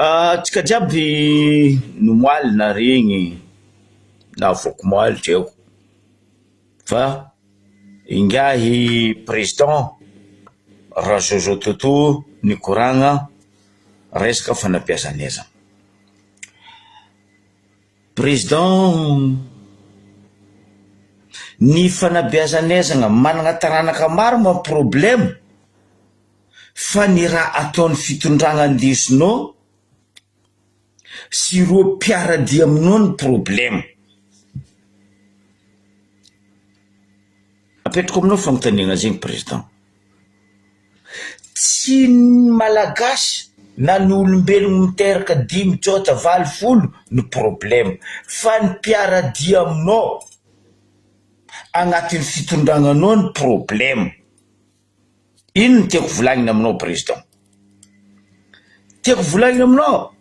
Antsika jiaby nomoaly na regny na vokomoaly tsy haiko fa ingahy président Razozo Toto nikoragna resaka fanabeazan'aizana. Président ny fanabeazan'aizana manana taranaka maro ma problème fa ny raha ataon'ny fitondragna andesinao sy ireo mpiara-dia aminao ny problème. Apetrako aminao fanontaniana zegny président. Tsy ny malagasy na ny olombelogno miteraka dimy, tsôta, valo, folo no problème fa ny mpiara-dia aminao agnatin'ny fitondragnanao ny problème. Ino no tiako volagnina aminao président? Tiako volagnina aminao,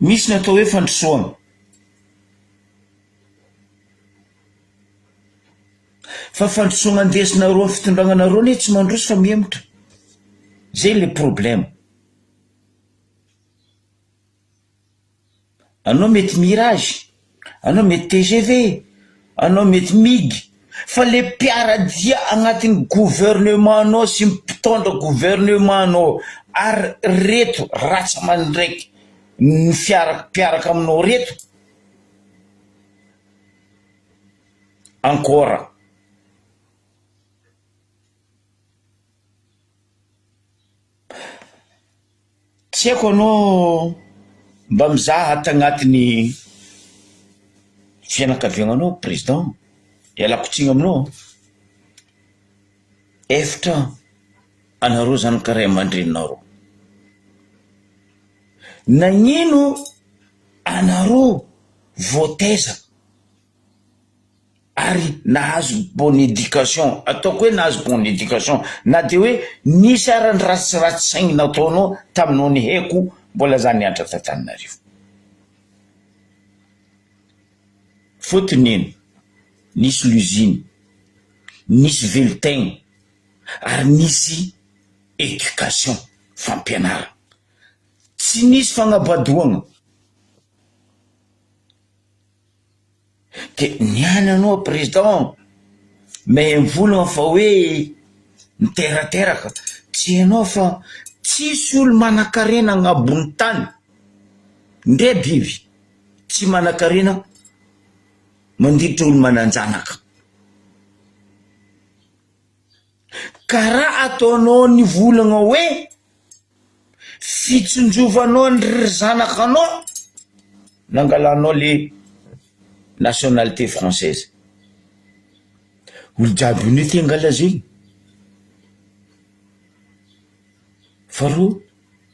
misy ny atao hoe fandrosoana. Fa fandrosoana andesinareo am fitondragnanareo anie tsy mandroso fa mihemotra. Zay le problème. Anao mety mirage, anao mety tgv, anao mety mig, fa le mpiara-dia agnatin'ny gouvernement nao sy mpitondra gouvernement nao ary reto ratsamandraiky ny fiara mpiaraka aminao reto encore. Tsy haiko anao mba mizaha tagnatin'ny fianakaviagnanao président, ialako tsiny aminao an, efitra anareo zanaka ray aman-dreninareo, nagnino anareo voataiza? ary nahazo bonne éducation, ataoko hoe nahazo bonne éducation na de hoe nisy ara ny ratsiratsy saigny nataonao taminao ny haiko mbola za nianatra t'Antananarivo. Fotony ino? Nisy l'usine, nisy velon-tegna ary nisy éducation, fampianarana. Tsy nisy fagnabadoagna. De niany anao président mais mivolagna fa hoe miterateraka, tsy hainao fa tsisy olo manakarena agnabon'ny tany ndre biby tsy manakarena mandiditra olo mananjanaka. Karaha ataonao nivolagna hoe fitsinjovanao ny ry zanakanao nangalanao le nationalité française, olo jiaby io ne te angala zegny fa reo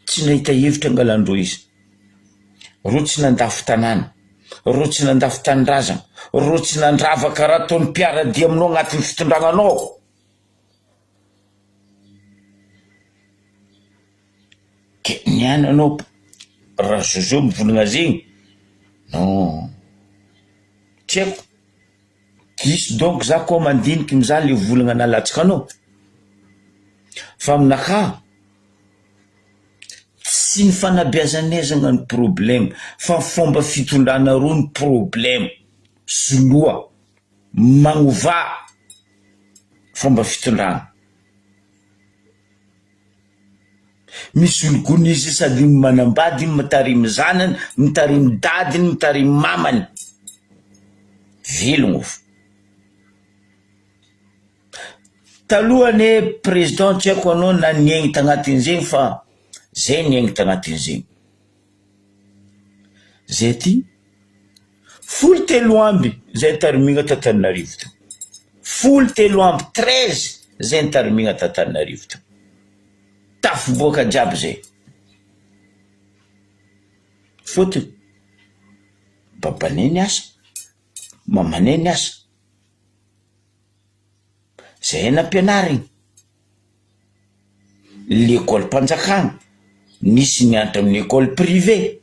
tsy nahita hevitra angalandreo izy, reo tsy nandafo tanàna, reo tsy nandafo tanindrazana, reo tsy nandrava karaha ataon'ny mpiara-dia aminao agnatin'ny fitondragnanao. Ke niany anao raha Jojo mivolagna zegny non tsy haiko, diso donc za koa mandiniky mizaha le volagna nalatsaka anao fa aminakahy tsy ny fanabeazan'aizana ny problema fa fomba fitondranareo ny problema, soloa, magnovà fomba fitondrana. Misy olo gony izy sady manambady mitarimy zanany, mitarimy dadiny, mitarimy mamany, velogno fo. Taloha anie président tsy haiko anao na niaigny tagnatin'izegny fa zay niaigny tagnatin'izegny, zay ty 13 zay nitarimigna t'Antananarivo teo, 13 treize zay nitarimigna t'Antananarivo teo, tafiboaka jiaby zay, fôtony babanay niasa, mamanay niasa. Zay nampianariny, lekolim-panjakana, nisy nianatra amin'ny école privée,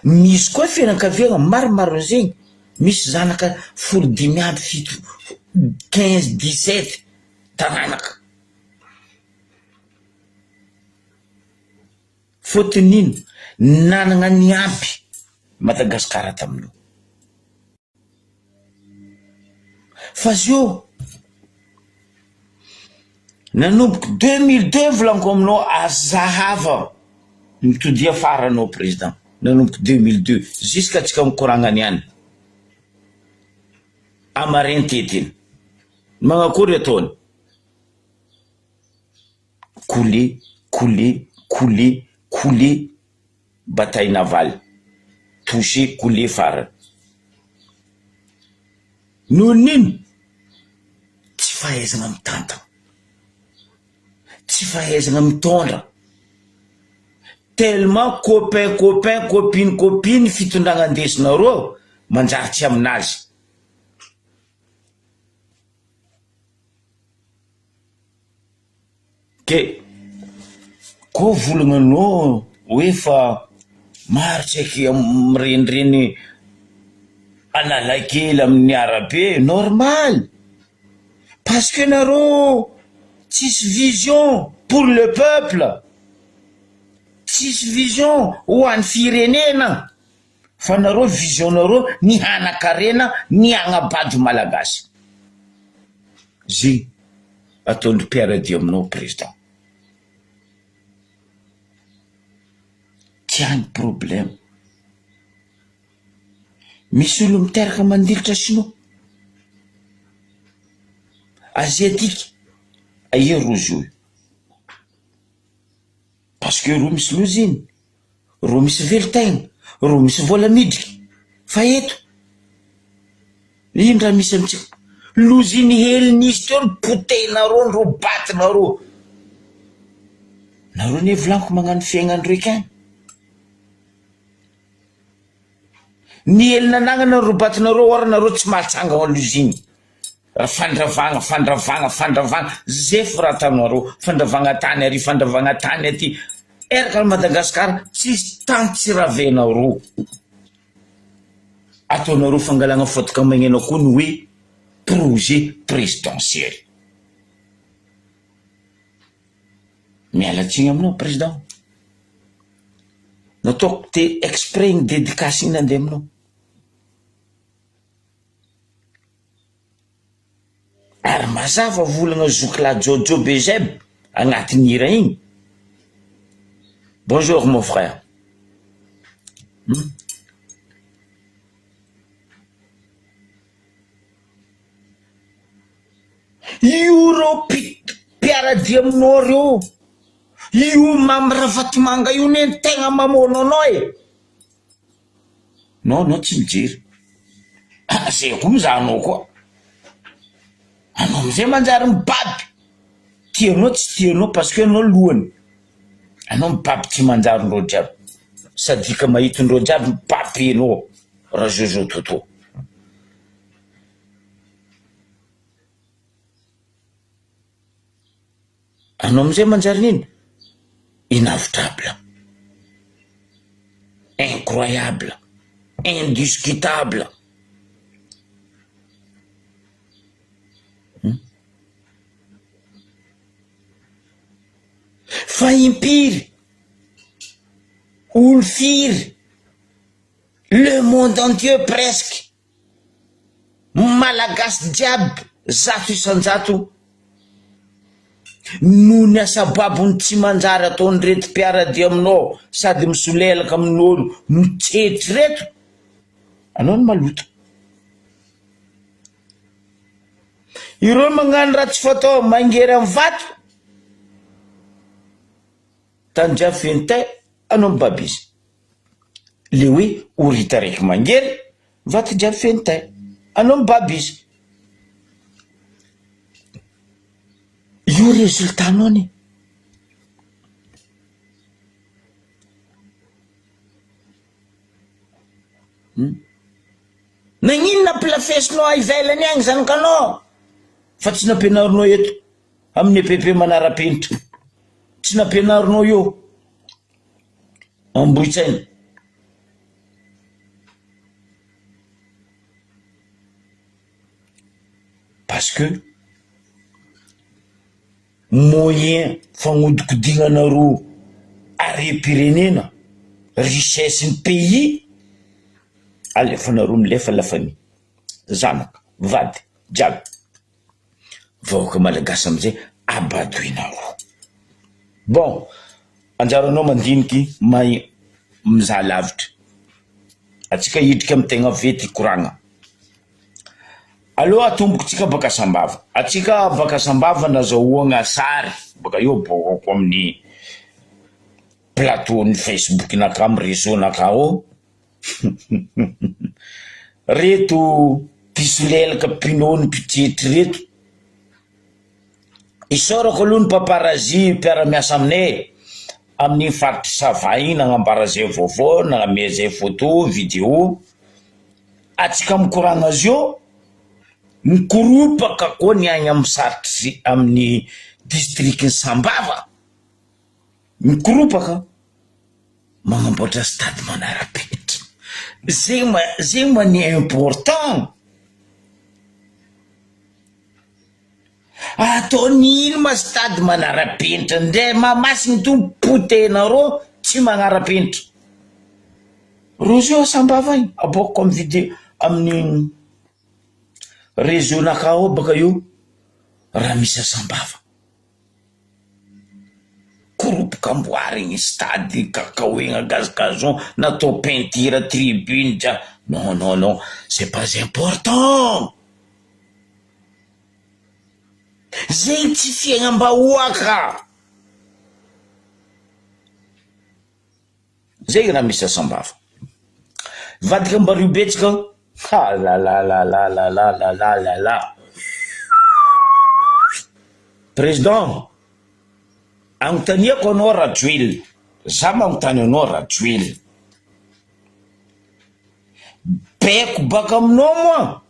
misy koa fianakaviana maromaro zegny, misy zanaka folo dimy amby fito, quinze, dix sept taranaka. Fôtony ino? Nanagna ny ampy Madagasikara tamin'io. Fa zio nanomboky 2002 volaniko aminao azahava mitodia afara anao président nanomboky 2002 jusqu'à tsika mikoragna niany amaregny tetiny magnakory ataony coulé coulé coulé coulé bataille navale touché coulé farany noho n'ino tsy fahaizana mitantana tsy fahaizana mitondra tellement copain copain copine copine fitondragna andesinareo manjary tsy aminazy. Ke ko volagnanao hoe fa maro tsy haiky mirenireny Analakely amin'ny arabe, normal parce que nareo tsisy vision pour le peuple, tsisy vision ho an'ny firenena fa nareo vision nareo ny hanakarena ny hagnabado malagasy. Zay ataondry mpiaradia aminao président. Tsy any problème. Misy olo miteraka mandilitra sinoa, aziatika, aia rozy io? Parce que ro misy loza iny. Ro misy velon-tegna, ro misy vola midriky, fa eto ino raha misy amintsika? Loziny hely nisy teo ny potehinareo ny ro batinareo, nareo anie volaniko magnano fiaignan'ny requin, ny hely nanagnana ro batinareo or nareo tsy mahatsangana loziny. Fandravagna, fandravagna, fandravagna, zay fo raha ataonareo, fandravagna tany ary, fandravagna tany aty, eraka an'i Madagascar tsisy tany tsy ravenareo, ataonareo fangalagna fotaka magneno akoho ny hoe projet presidentiel, miala tsiny aminao président, nataoko te exprès igny dedicace igny nandeha aminao. Ary mazava volagna zokilahy Jojo Bejeb agnatin'ny hira igny. Bonjour mon frère. Hum. Io reo mpiaradia aminao reo, io Mamy Ravatomanga io ne tegna mamono anao e. Non anao tsy mijery, ah zay koa mizaha anao koa, anao amizay manjary mibaby, tianao tsy tianao parce que anao lohany, anao mibaby tsy manjary ndreo jiaby, sadika mahita ndreo jiaby mibaby enao razozo toto. Anao amizay manjary nino? Inavotable, incroyable, indiscutable. Hum. Fa impiry, olo firy, le monde entier presque. Malagasy jiaby 100% noho ny asababony tsy manjary ataon'ireto mpiaradia aminao sady misolelaka amin'olo mitsetry reto, anao no maloto. Ireo magnano raha tsy fatao mangery amin'ny vato, tany jiaby feno tay, anao mibaby izy. Le hoe horita raiky mangery, vato jiaby feno tay, anao mibaby izy. Io résultat-nao anie. Hum. Nagnino nampilafesinao ivelany agny zanakanao fa tsy nampianarinao eto amin'ny EPP manara-penitra. Tsy nampianarinao eo. Ambohitsaina. Parce que moyen fagnodikodignanareo. Harem-pirenena, richesse ny pays, alefanareo milefa la famille, zanaka, vady, jiaby. Vahoaka malagasy amizay abadoinareo. Bon, anjaranao mandiniky mahay mizaha lavitra. Atsika hidriky amy tegna fety hikoragna. Aleo atomboko tsika baka Sambava. Atsika baka Sambava nazahoagna sary baka eo aboakako amin'ny plateau ny Facebook naka amy réseau naka ao. Reto mpisolelaka mpinono mpitretry reto. Isaorako aloha ny paparazzi mpiara-miasa aminay amin'iny faritry Sava iny nagnambara zay vaovao, nagname zay photo, video. Atsika mikoragna azy io, mikoropaka koa ny agny amin'ny saritry amin'ny distrikin'i Sambava, mikoropaka magnamboatra stade manara-penitra, zegny ma zegny ma ny important. Ataony ino ma stade manara-penitra ndre Mahamasina to potehinareo tsy magnara-penitra. Roso eo Sambava agny aboakako amy video amin'ny réseau nakà ao baka io raha misy a Sambava. Koropoka amboarigny stade kakaoegna gaz gazon natao peinture tribune jiaby non non non c'est pas important. Zegny tsy fiaignam-bahoaka. Zegny raha misy asam-bava. Mivadika ambario betsaka ah lalalalalalalalala. Président, agnontaniako anao Rajoelina, za magnontany anao Rajoelina. Baiko baka aminao moa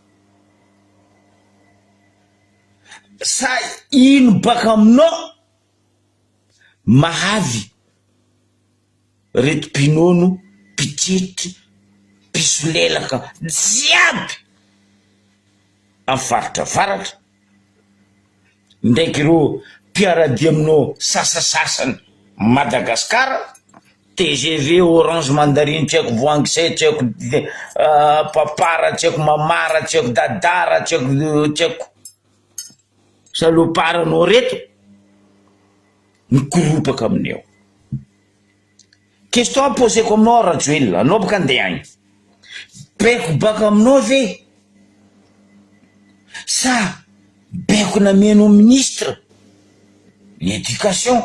sa ino baka aminao mahavy reto mpinono, mpitritry, mpisolelaka jiaby am faritra avaratra ndraiky ireo mpiaradia aminao sasasasany Madagascar, tgv, orange, mandarine tsy haiko voangy zay tsy haiko papara tsy haiko mamara tsy haiko dadara tsy haiko tsy haiko salopard anao reto mikoropaka aminay ao. Question poseko aminao Rajoelina, anao boka andeha agny, baiko baka aminao ve sa baiko namenao ministre ny éducation,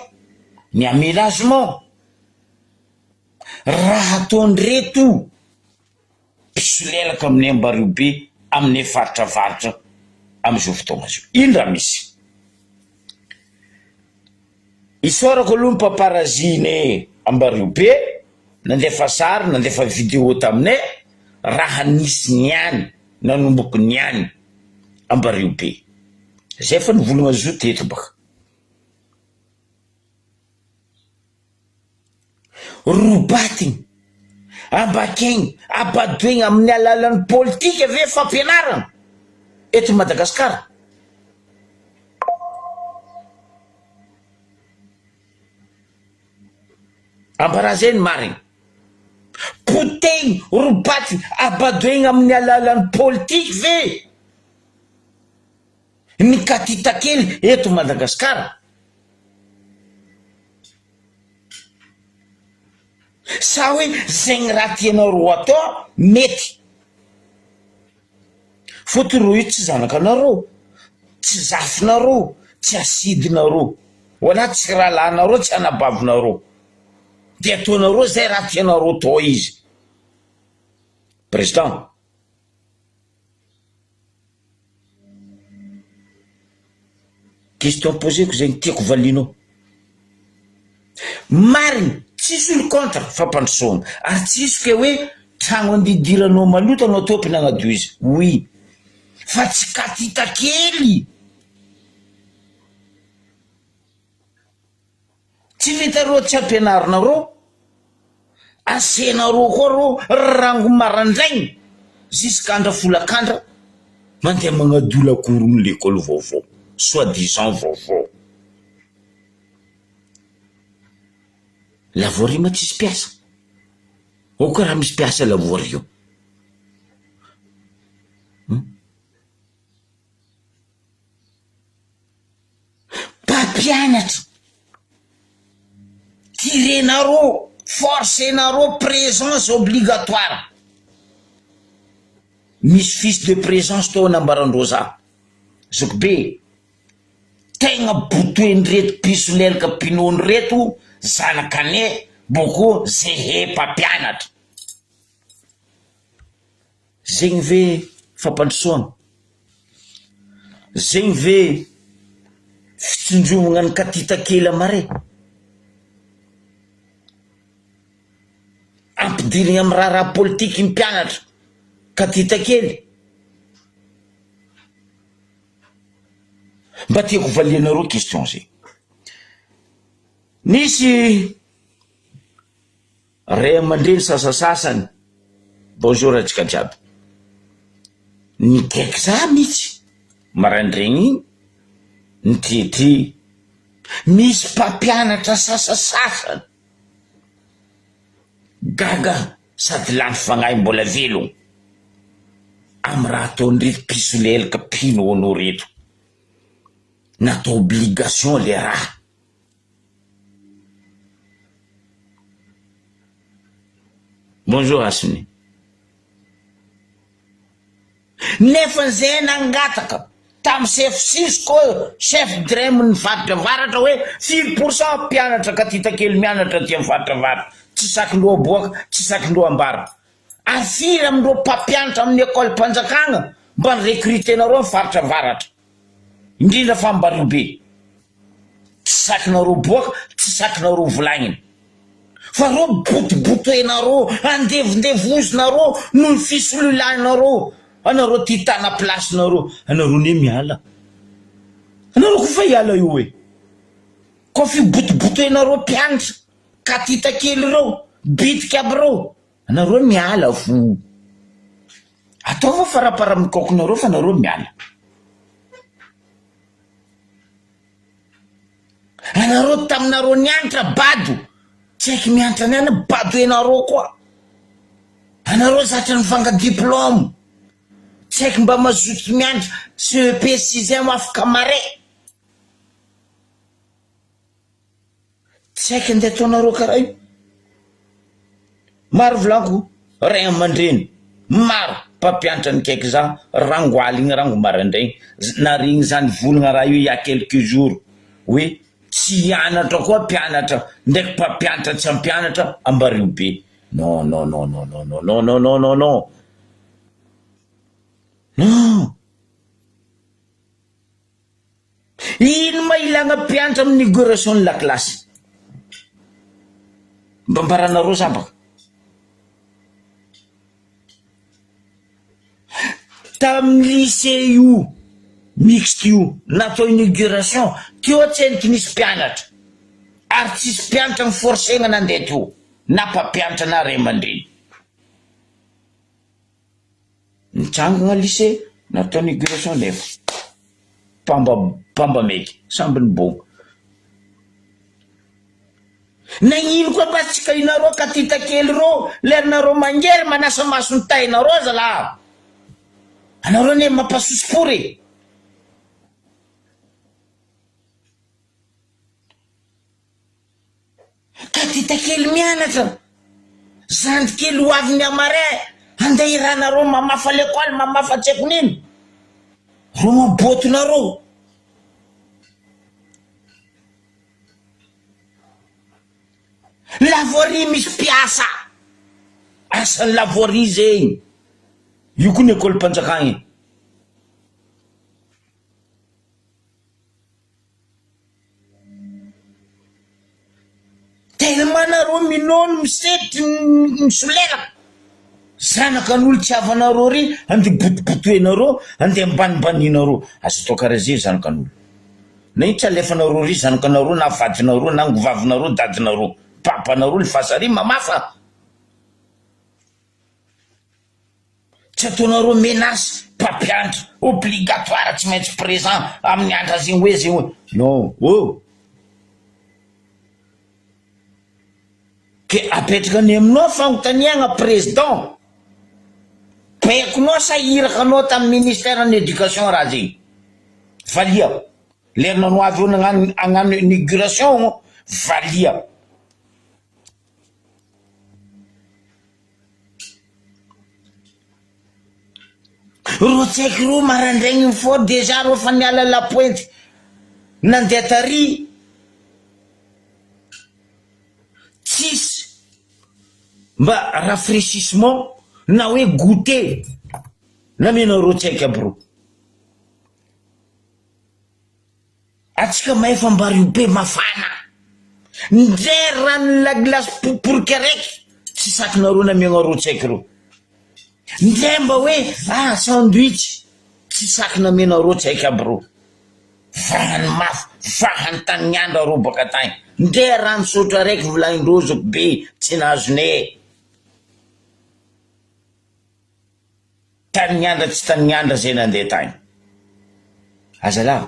ny aménagement, raha ataon'ireto mpisolelaka aminay Ambariobe aminay faritra avaratra amizao fotoagna zao, ino raha misy? Isaorako aloha ny paparazzi-nay Ambariobe nandefa sary, nandefa video taminay raha nisy niany, nanomboka niany Ambariobe. Zay efa nivolagna zo teto baka. Robatigny, ambakaigny, abadoegny amin'ny alalan'ny politika ve fampianarana eto Madagasikara? Ambarà zay ny marigny. Potehigny, robatigny, abadoegny amin'ny alalan'ny politika ve ny katita kely eto Madagasikara? Sa hoe zegny raha tianareo atao mety? Fôtony reo io tsy zanakanareo, tsy zafinareo, tsy asidinareo, wala tsy rahalahinareo, tsy anabavinareo, de ataonareo zay raha tianareo atao izy. Président. Question poseko zegny tiako valianao. Marigny, tsisy olo contre fampandrosoana ary tsisy ke hoe tragno andidiranao maloto anao tompony agnadio izy, oui fa tsy katita kely. Tsy vitanareo tsy ampianarinareo, asenareo koa reo rango marandraigny zisk'andra folakandra mandeha magnadio lakoron'ny lekôly vaovao, soit disant vaovao. La voirie ma tsisy mpiasa? Ao koa raha misy mpiasa la voirie io. Hum. Mpampianatra, tirenareo, forcenareo présence obligatoire. Misy fiche de présence tao nambaran-dreo za. Zokibe, tegna botoin'ireto mpisolelaka mpinono reto zanakanay boko zehe mpampianatra. Zegny ve fampandrosoagna? Zegny ve fitsinjovagna ny katita kely amare? Ampidirigna amy raharaha politiky ny mpianatra katita kely? Mba tiako valianareo question zegny. Nisy Ray aman-dreny sasasasany, bonjour antsika jiaby, nikaiky za mitsy maraindraigny igny nitretrehiny, misy mpampianatra sasasasany gaga sady lany fagnahy mbola velogno amy raha ataon'ireto mpisolelaka mpinono reto, natao obligation le raha. Bonjour Hasiny. Nefa zay nangataka tam chef cisco chef drem ny faritra avaratra hoe firy pourcent mpianatra katita kely mianatra aty am faritra avaratra tsy saky ndreo aboaka tsy saky ndreo ambara ary firy amindreo mpampianatra amin'ny école mpanjakagna mba ny recruter-nareo am faritra avaratra indrindra fa Ambariobe Tsy sakinareo boaka, tsy sakinareo volagnina. Fa reo botobotoenareo, andevondevozinareo noho ny fisololahinareo, anareo ty tana place nareo, anareo ne miala. Anareo koa fa hiala eo e. Koa fibotobotoenareo mpianatra, katita kely reo, bitika aby reo, anareo miala fo. Ataova farapara mikaokinareo fa nareo miala. Anareo taminareo niantra bado tsy haiko miantra ny any bado enareo koa anareo zatra nivanga diplôme tsy haiko mba mazoto miantra CEP sixième afaka marais Tsy haiko andeha ataonareo karaha io. Maro volaniko ray aman-dreny, maro mpampianatra nikaiky za rango aligny rango maraindraigny, naregny za nivolagna raha io il y a quelques jours hoe tsy hianatra koa mpianatra ndraiky mpampianatra tsy hampianatra ambario be, non non non non non non non non non non non. Ino ma ilagna mpianatra amin'ny inauguration ny lakilasy? Mba ambaranareo za baka. Tamin'ny lycée io mixte io natao inauguration teo atsendriky nisy mpianatra ary tsisy mpianatra ni-forcer-na nandeha teo na mpampianatra na ray aman-dreny. Nitsangana lycée natao inauguration nefa mpamba mpamba meky samby nibôgna. Nagnino koa mba tsy kainareo katita kely reo lerinareo mangery manasa maso ny tainareo zalah. Anareo anie mampasosopory e. Katita kely mianatra, zandry kely ho avy miamarin, andeha hiranareo mamafa l'école, mamafa tsy haiko nino, reo maboatonareo. La voirie misy mpiasa, asan'ny la voirie zegny, io koa ny école-mpanjakagna e. Tellement nareo minono misetry misolelaka zanakan'olo tsy havanareo ry andeha botobotoenareo andeha ambanimbaninareo aza atao karaha zay zanakan'olo na ino tsy alefanareo ry zanakanareo na vadinareo na angovavinareo dadinareo papanareo ny fasary mamafa Tsy ataonareo menace mpampianatra obligatoire tsy maintsy présent amin'ny andra zegny hoe zegny hoe non oh! Ke apetraka any aminao fagnontaniagna président, baikonao sa iraka anao tamin'ny ministère ny éducation raha zegny? Valia, lera anao avy eo nagnano hagnano inauguration valia. Rô tsaiky rô maraindraigny mifoha dejà rô fa niala la pointe nandeha tary tsisy mba rafraîchissement na hoe goûter namena rô tsaiky aby rô. Atsika mahefa mba rio be mafana ndre rano la glace poporika araiky tsy sakinareo namiagna rô tsaiky reo ndre mba hoe ah sandwich tsy saky namena rô tsaiky aby reo vahany mafy vahany tanignandra rô baka tagny ndre rano sotro araiky volagnindreo zoky be tsy nahazonay. Tanignandra tsy tanignandra zay nandeha tagny. Azalahy,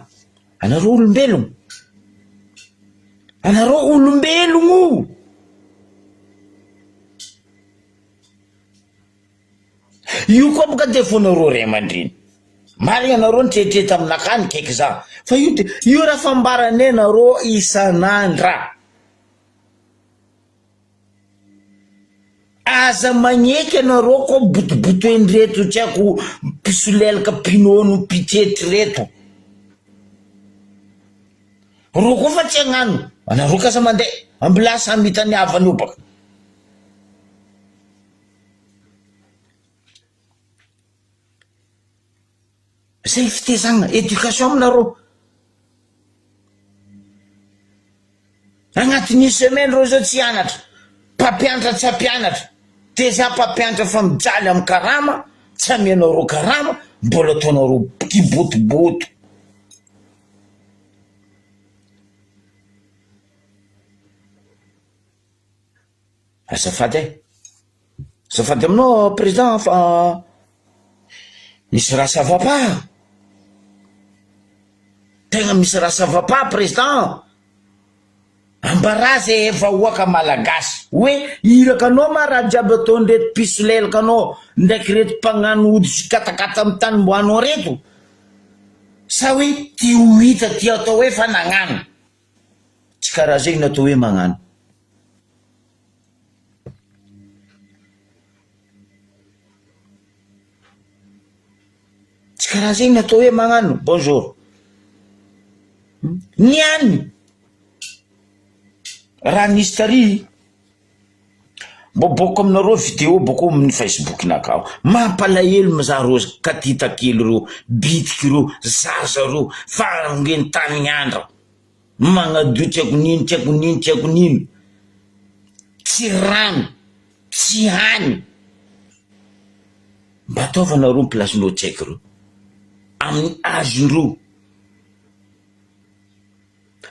anareo olombelogno, anareo olombelogno! Io koa boka defaut-nareo ray aman-dreny. Marigna anareo nitrehitrehitra aminakahy nikaiky za, fa io de, io raha fambaranay nareo isan'andra. Aza magneky anareo ko botobotoin-dreto tsy haiko mpisolelaka mpinono mpitsetry reto. Reo koa fa tsy hagnano, anareo k'aza mandeha, ambilà samy hitany havany eo baka. Zay fitezagna, éducation aminareo. Agnatin'ny semaine reo zao tsy hianatra, mpampianatra tsy hampianatra, déjà mpampianatra efa mijaly amin'ny karama, tsy amianareo karama, mbola ataonareo kibotoboto. Azafady e! Azafady aminao président fa misy raha ça va pas, tegna misy raha ça va pas président, ambarà ze vahoaka malagasy hoe iraka anao ma raha jiaby ataon'ireto mpisolelaka anao ndraiky reto mpagnano ody sy katakata amy tany mboanao reto sa hoe ty ho hita ty atao hoe fa nagnano. Tsy karaha zegny ny atao hoe magnano. Tsy karaha zegny ny atao hoe magnano. Bonjour. Niany raha nisy tary mbô bôko aminareo video bôko amin'ny facebook-nakao. Mampalahelo mizaha reo katita kely reo, bitiky reo, zaza reo fa ngeny tany andra. Magnadio tsy haiko nino tsy haiko nino tsy haiko nino, tsy rano, tsy hany, mba ataova nareo ny place-nao tsy haiko reo, amin'ny âge-ndreo,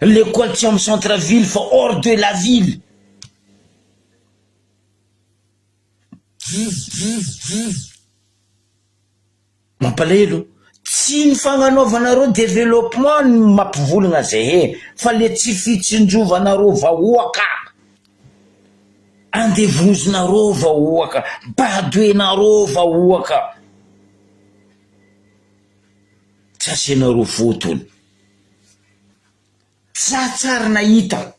l'école tsy amin'ny centre ville fa hors de la ville. Mampalahelo, tsy ny fagnanaovanareo développement no mampivolagna zahay fa le tsy fitsinjovanareo vahoaka, andevozinareo vahoaka, badoenareo vahoaka, tsy asianareo fotony, tsatsary nahita.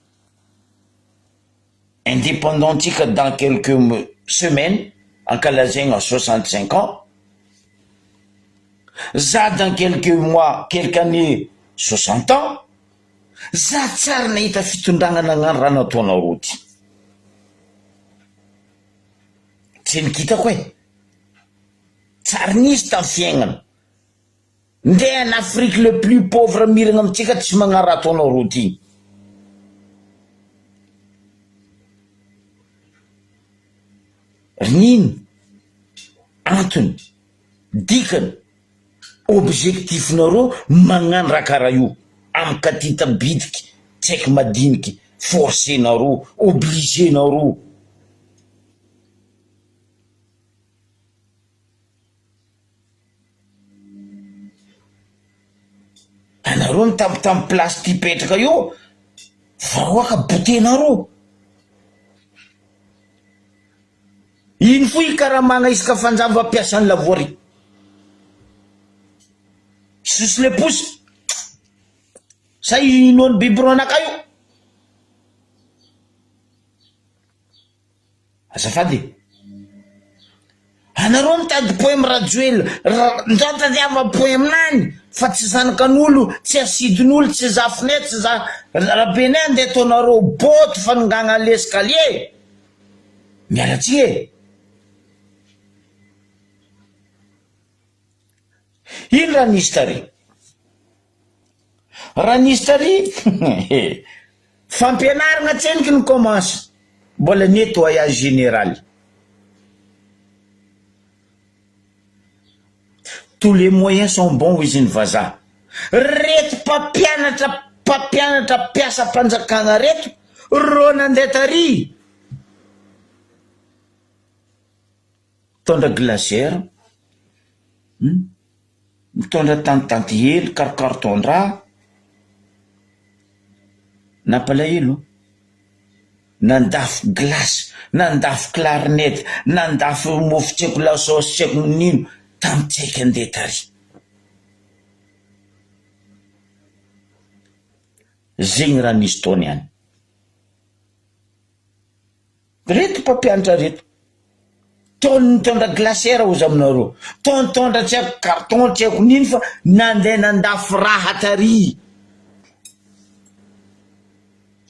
Indépendant tsika dans quelques semaines ankalazaigna 65 ans, za dans quelques mois quelques années 60 ans, za tsary nahita fitondragna nagnano raha nataonareo ty, tsy nikitako e, tsary nisy tam fiaignana. Ndeha en Afrique le plus pauvre miragna amintsika tsy magnarato anao rô ty. R'nino antony, dikany, objectif nareo magnano raha karaha io am katita bidiky tsy haiko madiniky forcer nareo, obliger nareo. Anareo mitambitamby place ty hipetraka eo, vahoaka botenareo. Ino fo ikaramagna isaka fanjava mpiasan'ny la voirie? Suce le pouce sa inoan'ny biberon anakahy io? Azafady e! Anareo mitady poème Rajoelina, ndra tadiava poème nany fa tsy zanakan'olo, tsy asidin'olo, tsy zafinay, tsy za rabenay andeha ataonareo bôty fanongagna l'escalier! Miala tsiny e! Ino raha nisy tary? Raha nisy tary, fampianarana tsendriky ny commence, mbola nettoyage général. Tous les moyens sont bons hoy izy ny vazaha. Reto mpampianatra mpampianatra mpiasam-panjakana reto rô nandeha tary. Mitondra glacière, mitondra tantitanty hely, karokaroton-draha, nampalahelo, nandafo glace, nandafo clarinette, nandafo mofo tsy haiko lasaosy tsy haiko n'ino, tamy tsy haiko andeha tary. Zegny raha nisy tao niany. Reto mpampianatra reto, tô nitondra glacière ozy aminareo, tô nitondra tsy haiko carton tsy haiko n'ino fa nandeha nandafo raha tary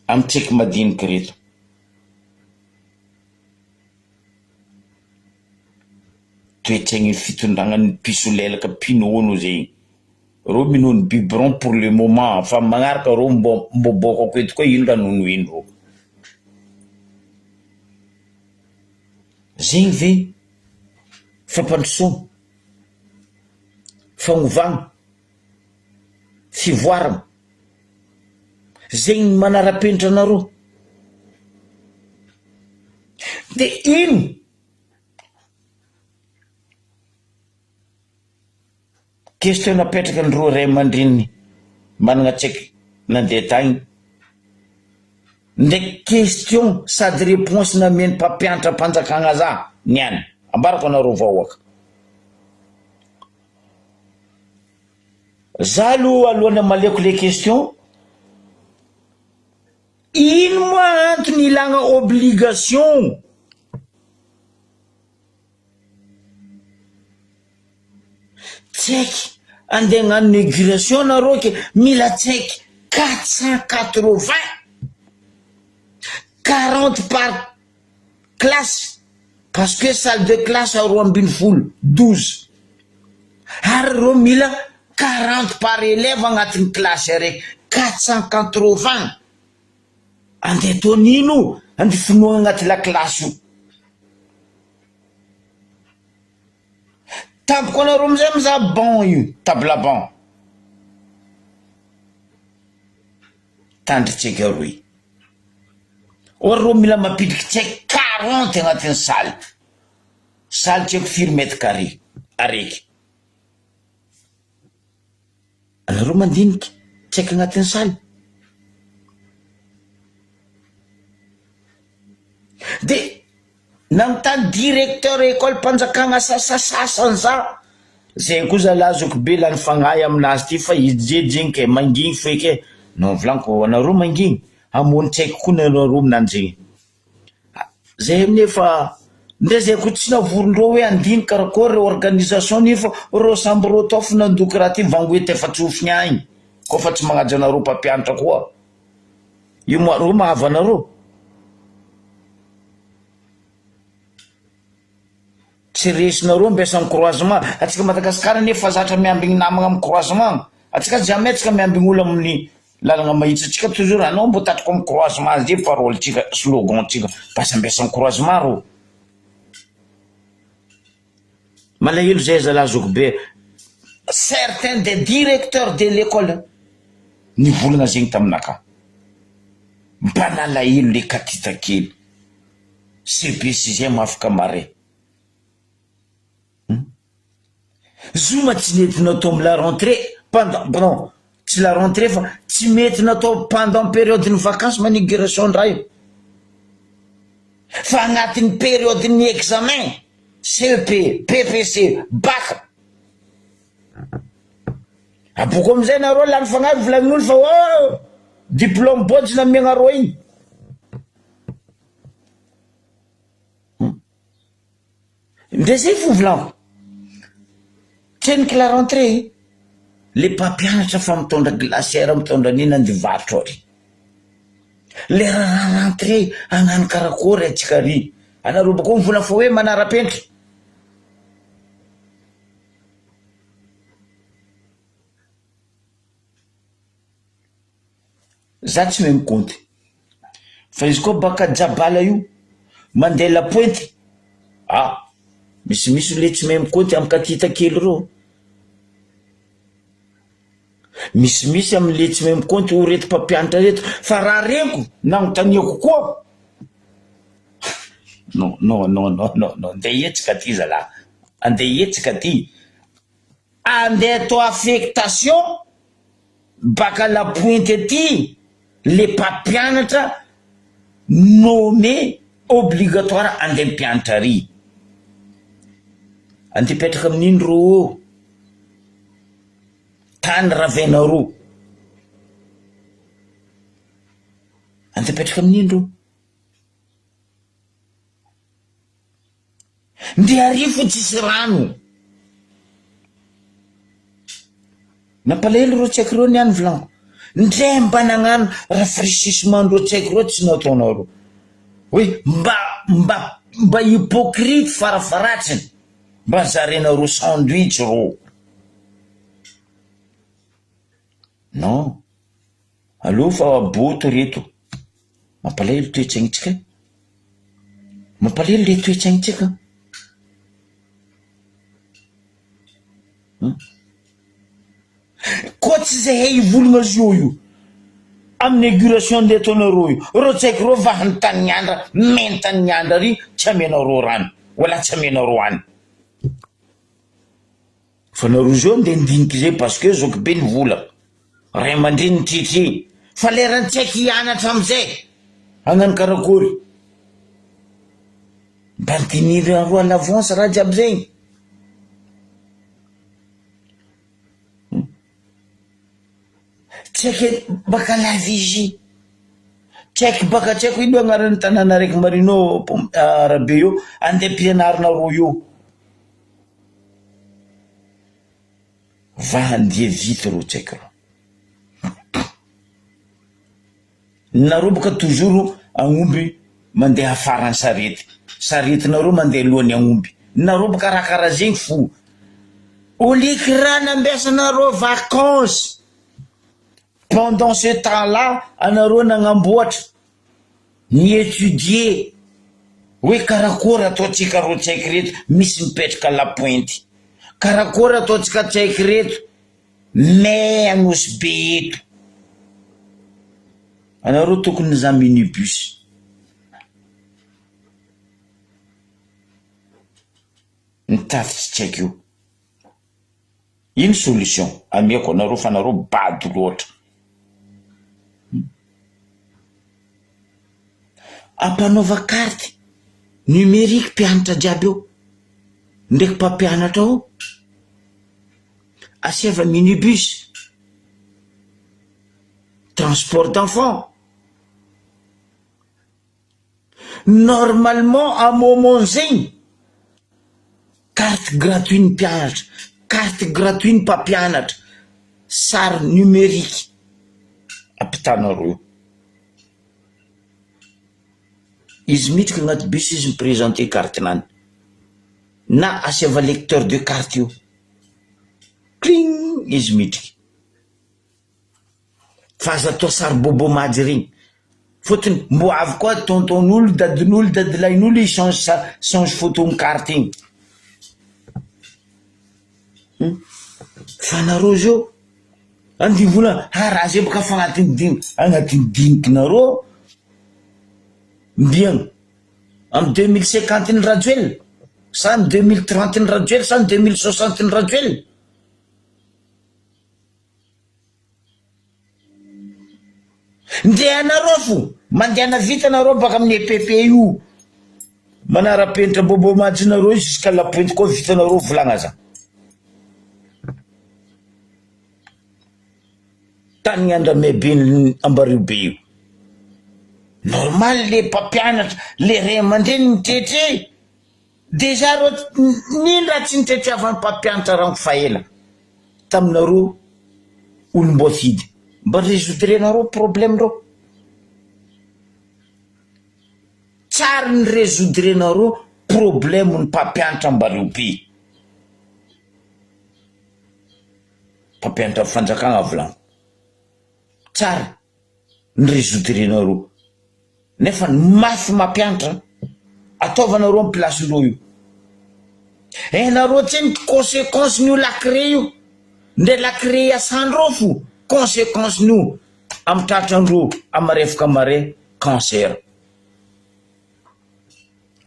amy tseky madiniky reto. Toetsaigny fitondragna ny mpisolelaka mpinono zegny. Reo minono biberon pour le moment fa am magnaraka reo mbô mbô bôkako eto koa ino raha nonoin-dreo. Zegny ve fampandrosoana, fagnovagna, fivoarana, zegny manara-penitra anareo? De ino? Question napetraka ny roa ray aman-dreniny managna tsaiky nandeha tagny ndraiky question sady réponse nameny mpampianatra mpanjakagna za niany ambarako anareo vahoaka za aloha alohan'ny amaliako le question ino moa antony ilagna obligation Tsaiky andeha hagnano inauguration nareo ke mila tsaiky 480 40 par classe parce que salle de classe 12 12 ary reo mila 40 par élève agnatin'ny classe araiky 480 andeha ataon'ino andeha finoagna agnaty la classe io. Tampoka anareo amizay mizaha banc io, table banc. Tandritsika roe. Or reo mila mampidriky tsy haiko 40 agnatin'ny salle. Salle tsy haiko firy mètre carré araiky. Anareo mandinika tsy haiko agnatin'ny salle. De nanontany directeur école mpanjakana sasasasany za, zay koa zalahy zokibe lany fagnahy aminazy ty fa izy jejegny ke mangigny feky e, non volaniko anareo mangigny, hamono tsy haiko koa nareo aminanjy. Zay nefa ndre zay ko tsy navorondreo hoe andiny karakôry reo organisation nefa reo samby reo tao fa nandoky raha ty vangoety efa tsofiny agny koa fa tsy magnaja anareo mpampianatra koa io ma reo mahava anareo tsy resinareo ampiasa ny croisement atsika Madagascar nefa zatra miambigny namagna amy croisement atsika jamais atsika miambigny olo amin'ny Lalagna mahitsy antsika toujours anao mbô tatriko am croisement zay parole tsika slogan tsika mba sambiasa am croisement rô. Malahelo zay zalahy zokibe certains des directeurs de l'école nivolagna zegny taminakahy mba nalahelo le katita kely CP sixième afaka marais. Zoma tsy nety natao am la rentrée pendant bon tsy la rentrée fa tsy mety natao pendant période ny vacance manigration ndray io. Fa agnatin'ny période-n'ny examen, CEP, BEPC, Bac. Aboko amizay nareo lany fagnahy volagnin'olo fa oh diplôme bôjy namiagnareo igny. Ndre zay fo volagno. Tseniky la rentrée le mpampianatra fa mitondra glacière mitondra an'iny andivarotra ary. Lera la rentrée hagnano karakôry atsika ary. Anareo bakeo mivola fa hoe manara-penitra. Za tsy mahay mikaonty fa izy koa baka jabala io mandeha la pointe ah misimisy le tsy mahay mikaonty amy katita kely reo, misimisy amle tsy mahay mikaonty ho reto mpampianatra reto fa raha reniko nanontaniako koa non non non non non non ndeha hihetsika aty zalah, andeha hihetsika aty. Andeha atao affectation baka la pointe aty le mpampianatra nommé obligatoire andeha mpianatra ary. Andeha hipetraka amin'ino rô ô? Tany ravainareo. Andeha hipetraka amin'ino rô? Ndeha ary fo tsisy rano. Nampalahelo reo tsaiky reo niany volaniko. Ndre mba nagnano rafraîchissement ndreo tsaiky reo tsy nataonareo. Hoe mba mba mba hypocrite farafaharatsiny mba zarenareo sandwich reo. Non. Aleo fa boto reto. Mampalahelo toe-tsaintsika e! Mampalahelo le toe-tsaintsika an! Koa tsy zahay hivolagna zio io amin'ny inauguration ndeha ataonareo io, reo tsy haiko reo va hanontany andra mentany andra ary tsy amenareo rano wala tsy amenareo hany. Fa nareo zao nde ndiniky zay parce que zoky be ny vola, ray aman-dreny mitritry fa lerany tsy haiko hianatra amizay hagnano karakory, mba dinihinareo à l'avance raha jiaby zegny. Tsy haiko baka la vigie, tsy haiko baka tsy haiko ino agnaran'ny tanàna raiky marino arabe io andeha ampianarinareo io. Va handeha vite reo tsaiky reo. Nareo boka toujours agnomby mandeha afaran'ny sarety, saretinareo mandeha alohan'ny agnomby, nareo boka raha karaha zegny fo. Au lieu que raha nambiasanareo vacances pendant ce temps là anareo nagnamboatra, ni-etudier hoe karakôry ataontsika reo tsaiky reto misy mipetraka la pointe, karakôry ataontsika tsaiky reto mais Anosibe eto. Anareo tokony nizaha minibus. Ny tafitsy tsy haiko io. Ino solution ameko anareo fa nareo bado loatra. Ampanaova carte numérique mpianatra jiaby eo ndraiky mpampianatra ao. Asiava minibus, transport d'enfant. Normalement à moment zegny, carte gratuit ny mpianatra, carte gratuit ny mpampianatra, sary numérique ampitanareo io. Izy miditra agnaty bus izy mi-presenter carte-nany, na asiava lecteur de carte io, cling izy midriky. Fa aza atao sary bobo majy regny, fôtony mbô avy koa tonton-n'olo, dadin'olo, dadilahin'olo hi-change sa- change photo amy carte igny, hum fa nareo zao andivola ha raha zay bôka fa agnatin'ny diniky agnatin'ny dinikinareo mbiagna amy 2050 ny Rajoelina sa ny 2030 ny Rajoelina sa ny 2060 ny Rajoelina? Ndeha nareo fo, mandehana vita nareo baka amin'ny EPP io. Manara-penitra bobo mantsy nareo jusqu'à la pointe koa vitanareo volagna za. Tany Andramehibe Ambariobe be io. Normal le mpampianatra, le ray aman-dreny mitretre. Déjà reo nino raha tsy nitretriavan'ny mpampianatra rango fa ela taminareo olom-boafidy. Mba résoudre-nareo problème reo. Tsary ny résoudre-nareo problème ny mpampianatra Ambariobe. Mpampianatra fanjakana volagno. Tsara ny résoudre-nareo. Nefa ny mafy mampianatra ataovanareo am place ndreo io. Hainareo tsendriky consequence nio la craie io. Ndre la craie iasandreo fo consequence nio am tratrandreo am refoka mare cancer.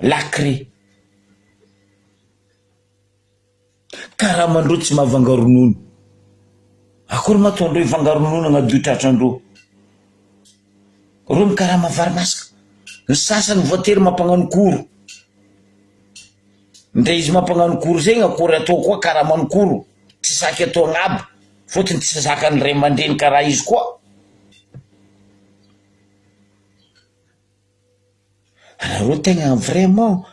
La craie. Karamandreo tsy mahavanga ronono. Akory ma ataondreo hivanga ronono agnadio tratrandreo. Reo mikarama vary masaka. Ny sasany voatery mampagnano koro. Ndre izy mampagnano koro zegny akory atao koa karamany koro. Tsy saky atao agnabo fôtony tsy zakan'ny ray aman-dreny karaha izy koa. Anareo tegna vraiment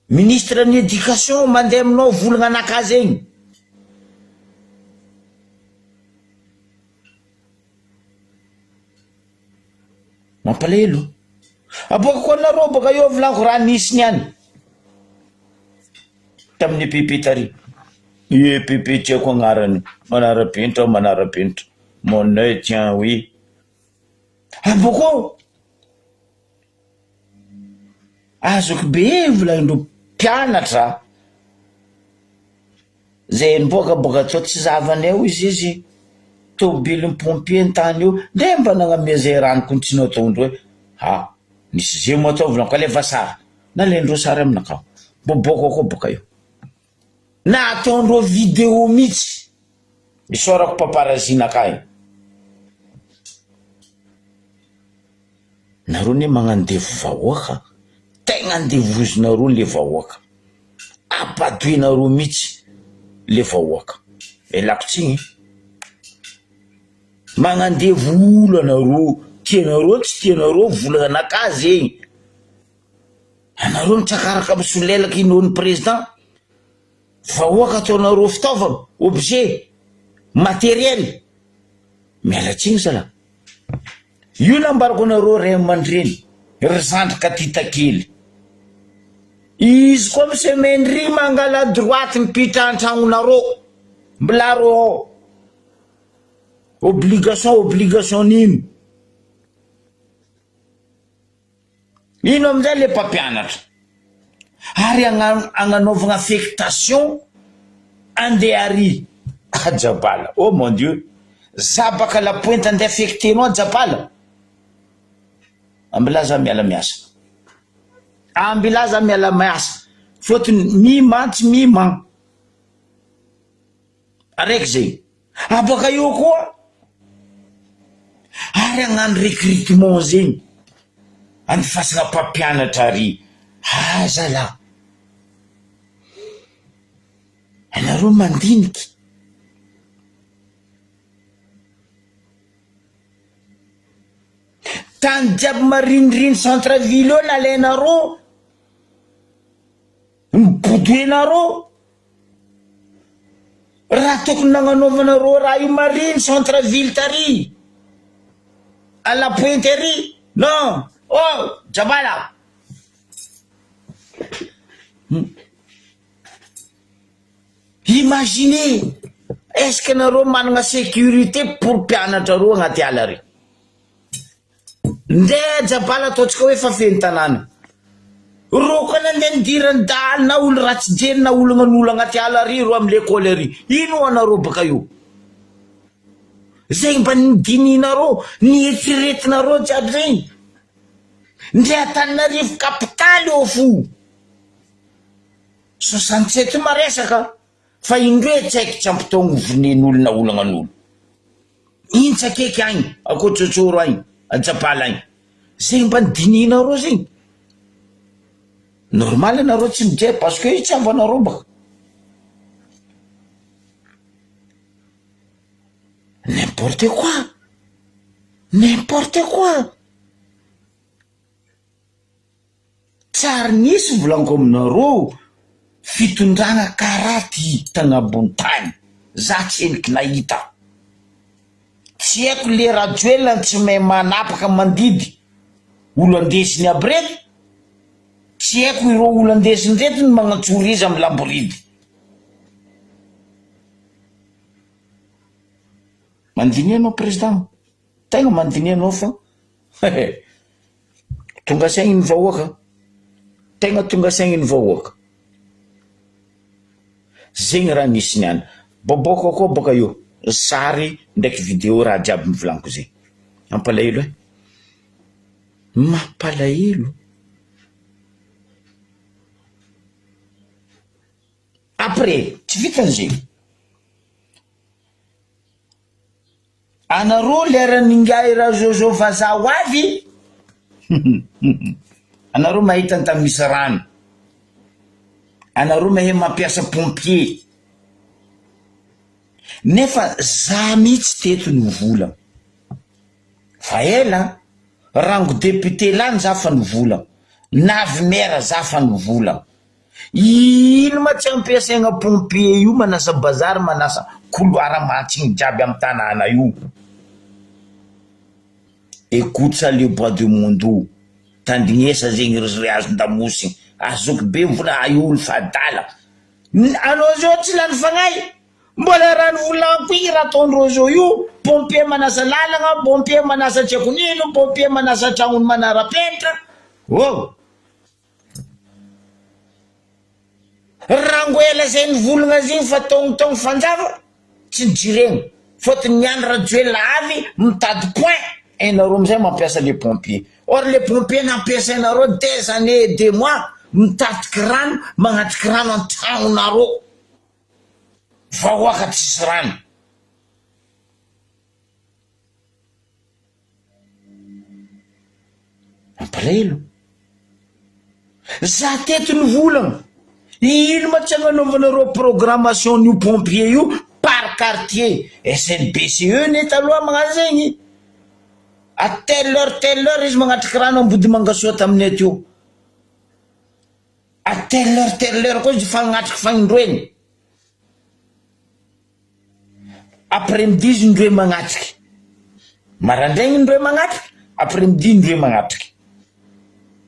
Ministre ny éducation mandeha aminao volagna anakahy zegny. Mampalahelo. Aboakako anareo baka eo volako raha nisy niany tamin'ny EPP tary. Io EPP tsy haiko agnarany, manara-penitra manara-penitra. Mon oeil tient oui. Abôkô. Azoko be volagnindreo mpianatra zay niboaka boka tao tsy zahavanay hoy izy izy tobilin'ny pompier ny tany io ndre mba nagnamia zay rano ko tsy nataondreo e ha nisy zay moa tao volaniko alefa sary nalaindreo sary aminakahy mbo boaka koa boka io na ataondreo video mitsy isaorako paparazzi nakahy. Nareo anie magnandevo vahoaka, tegna andevozinareo le vahoaka, abadoenareo mitsy le vahoaka, ialako tsigny e, magnandevo olo anareo, tianareo tsy tianareo volagnanakahy zegny, anareo mitsakaraka misolelaka inoan'ny président, vahoaka ataonareo fitaovana, objet, matériel, miala tsigny zalah. Io nambarako anareo ray aman-dreny, ry zandry katita kely. Izy koa mi semaine ry mangala droite mipitra antragnonareo, mbola reo ao. Obligation obligation n'ino? Ino amin'izay le mpampianatra? Ary agnanaovagna affectation andeha ary a Jabala. Oh mon Dieu! Za baka la pointe andeha affecter-nao a Jabala? Ambilà za miala miasa. Ambilà za miala miasa. Fôtony mi-man tsy mi-man. Araiky zegny. Abaka eo koa ary hagnano recrutement zegny andifasagna mpampianatra ary ah zalah anareo mandiniky. Tany jiaby mariniriny centre ville eo nalainareo. Mibodoenareo raha tokony nagnanaovanareo raha io mariny centre ville tary à la pointe ary non oh jabala imaginez est ce que nareo managna sécurité pour mpianatra reo agnaty ala ary Ndeha jabala ataontsika hoe fa feno tanàna. Reo koa nandeha nidiran'ny dahalo na olo ratsy jery na olo agnan'olo agnaty ala ary reo amy lekôly ary. Ino ho anareo baka eo? Zegny mba nidinihinareo, nieritreretinareo jiaby zegny. Ndre Antananarivo kapitaly eo fo. 67 maresaka fa indroe tsy haiko tsy ampitaogno vonen'olo na olo agnan'olo. Iny tsy akaiky agny, Ankotrotsoro agny, Antsapala agny. Zegny mba nidinihinareo zegny. Normal anareo tsy mijery parce que io tsy havanareo baka. N'importe quoi! N'importe quoi! Tsy ary nisy volaniko aminareo fitondrana karaha ty tagnabony tany, za tsy heniky nahita. Tsy haiko le Rajoelina tsy mahay manapaka mandidy olo andesiny aby reto, tsy haiko ireo olo andesiny reto no magnantsory izy amy lamboridy. Mandiniha anao président, tegna mandiniha anao fa hehe. Tonga saigny ny vahoaka, tegna tonga saigny ny vahoaka, zegny raha nisy niany, bôbôka koa bôka io sary ndraiky video raha jiaby nivolaniko zegny, mampalahelo e, mampalahelo. Après tsy vitan'izegny. Anareo leran'ingahy Razozo vazaha ho avy Anareo mahita ny tany misy rano Anareo mahay mampiasa pompier Nefa za mihitsy teto nivola Fa ela Rango député lany za fa nivola Navy maire za fa nivola Ino ma tsy ampiasaigna pompier io manasa bazary manasa couloir mantsigny jiaby am tanàna io. Écoute ça le bois de Mondo, tandrignesa zegny ry ry azon-damosigny, azoky be vola ah io olo fa adala, anao zao tsy lany fagnahy, mbola raha nivolaniko igny raha ataondreo zao io, pompier manasa lalagna, pompier manasa tsy haiko nino, pompier manasa tragnony manara-penitra, oh! Rangoela zay nivolagna azy igny fa taogno fanjava tsy nijiregna fôtony ny Andry Rajoelina avy mitady point enareo amizay mampiasa le pompier or le pompier nampiasainareo des années et des mois mitatiky rano magnatriky rano antragnonareo vahoaka tsisy rano. Mampalahelo. Za teto nivolagna, ino ma tsy agnanaovanareo programmation n'io pompier io par quartier, SNBCE ne taloha magnano zegny, à telle heure telle heure izy magnatriky rano Ambodimangasoa taminay teo, à telle heure telle heure koa izy fagnatriky fagnindroeny. Après midi izy indroe magnatriky, marandraigny indroe magnatriky, après midi indroe magnatriky.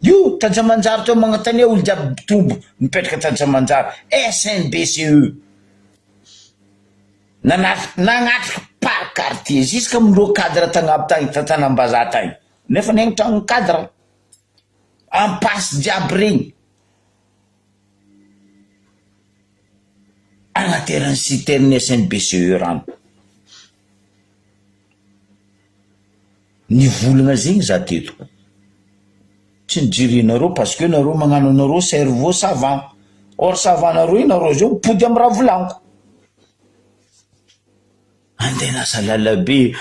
Io Tanjamanjary teo magnotania olo jiaby mpitobo mipetraka Tanjamanjary, SNBCE. Nanatriky nagnatriky par quartier jusque amindreo cadre tagnabo tagny tantanambazaha tagny, nefa negny tragnony cadre, ampasy jiaby regny. Anateran'ny citerne SNBCE rano. Nivolagna zegny za teto. Tsy nijerenareo parce que nareo magnano anareo cerveau savant. Or savant nareo io nareo zao mipody amy raha volagniko. Andeha lasa lalabe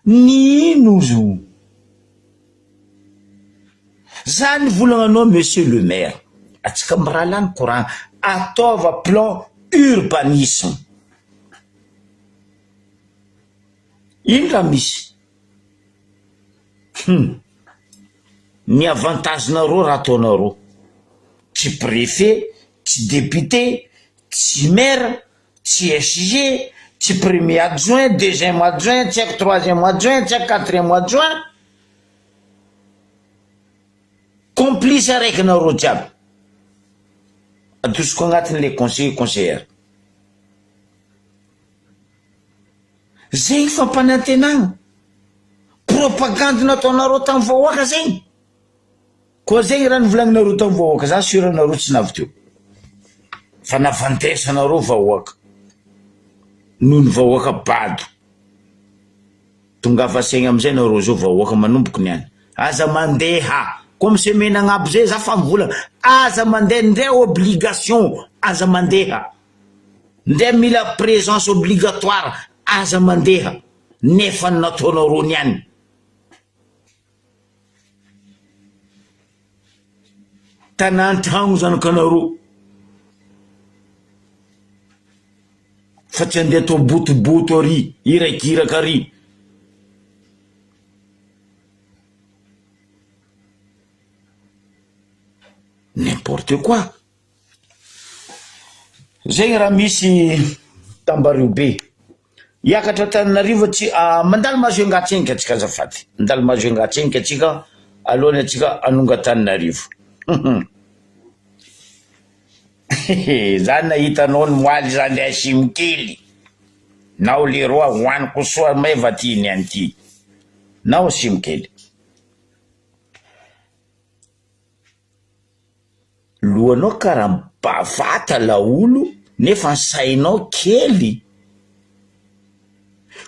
nino zo. Za nivolagna anao monsieur le maire, atsika mirahalahy mikoragna, ataova plan urbanisme. Ino raha misy? Hum! Ny avantage-nareo raha ataonareo, tsy préfet, tsy député, tsy maire, tsy SG, tsy premier adjoint, deuxième adjoint, tsy haiko troisième adjoint, tsy haiko quatrième adjoint, complice araiky nareo jiaby, adosoko agnatiny le conseiller conseillère. Zegny fampanantenagna, propagandy nataonareo tamy vahoaka zegny. Koa zegny raha novolagninareo tamy vahoaka, za sur nareo tsy navy teo, fa navantesanareo vahoaka, noho ny vahoaka bado, tongava saigna amizay nareo zao vahoaka manomboky niany, aza mandeha, comme semaine agnabo zay za fa mivolagna, aza mandeha ndre obligation aza mandeha, ndre mila presence obligatoire aza mandeha, nefa nataonareo niany. Tanàn-tragno zanakanareo fa tsy andeha atao botoboto ary, irakiraka ary. N'importe quoi! Zegny raha misy tambario be. Hiakatra Antananarivo tsy mandalo Majunga atsenika atsika azafady, mandalo Majunga atsenika atsika alohany atsika hanonga Antananarivo. Za nahita anao nimoaly zany Asim kely, nao leroa hoaniko soa meva ty niany ty, nao Asim kely. Lohanao kara bavata laolo nefa ny sainao kely,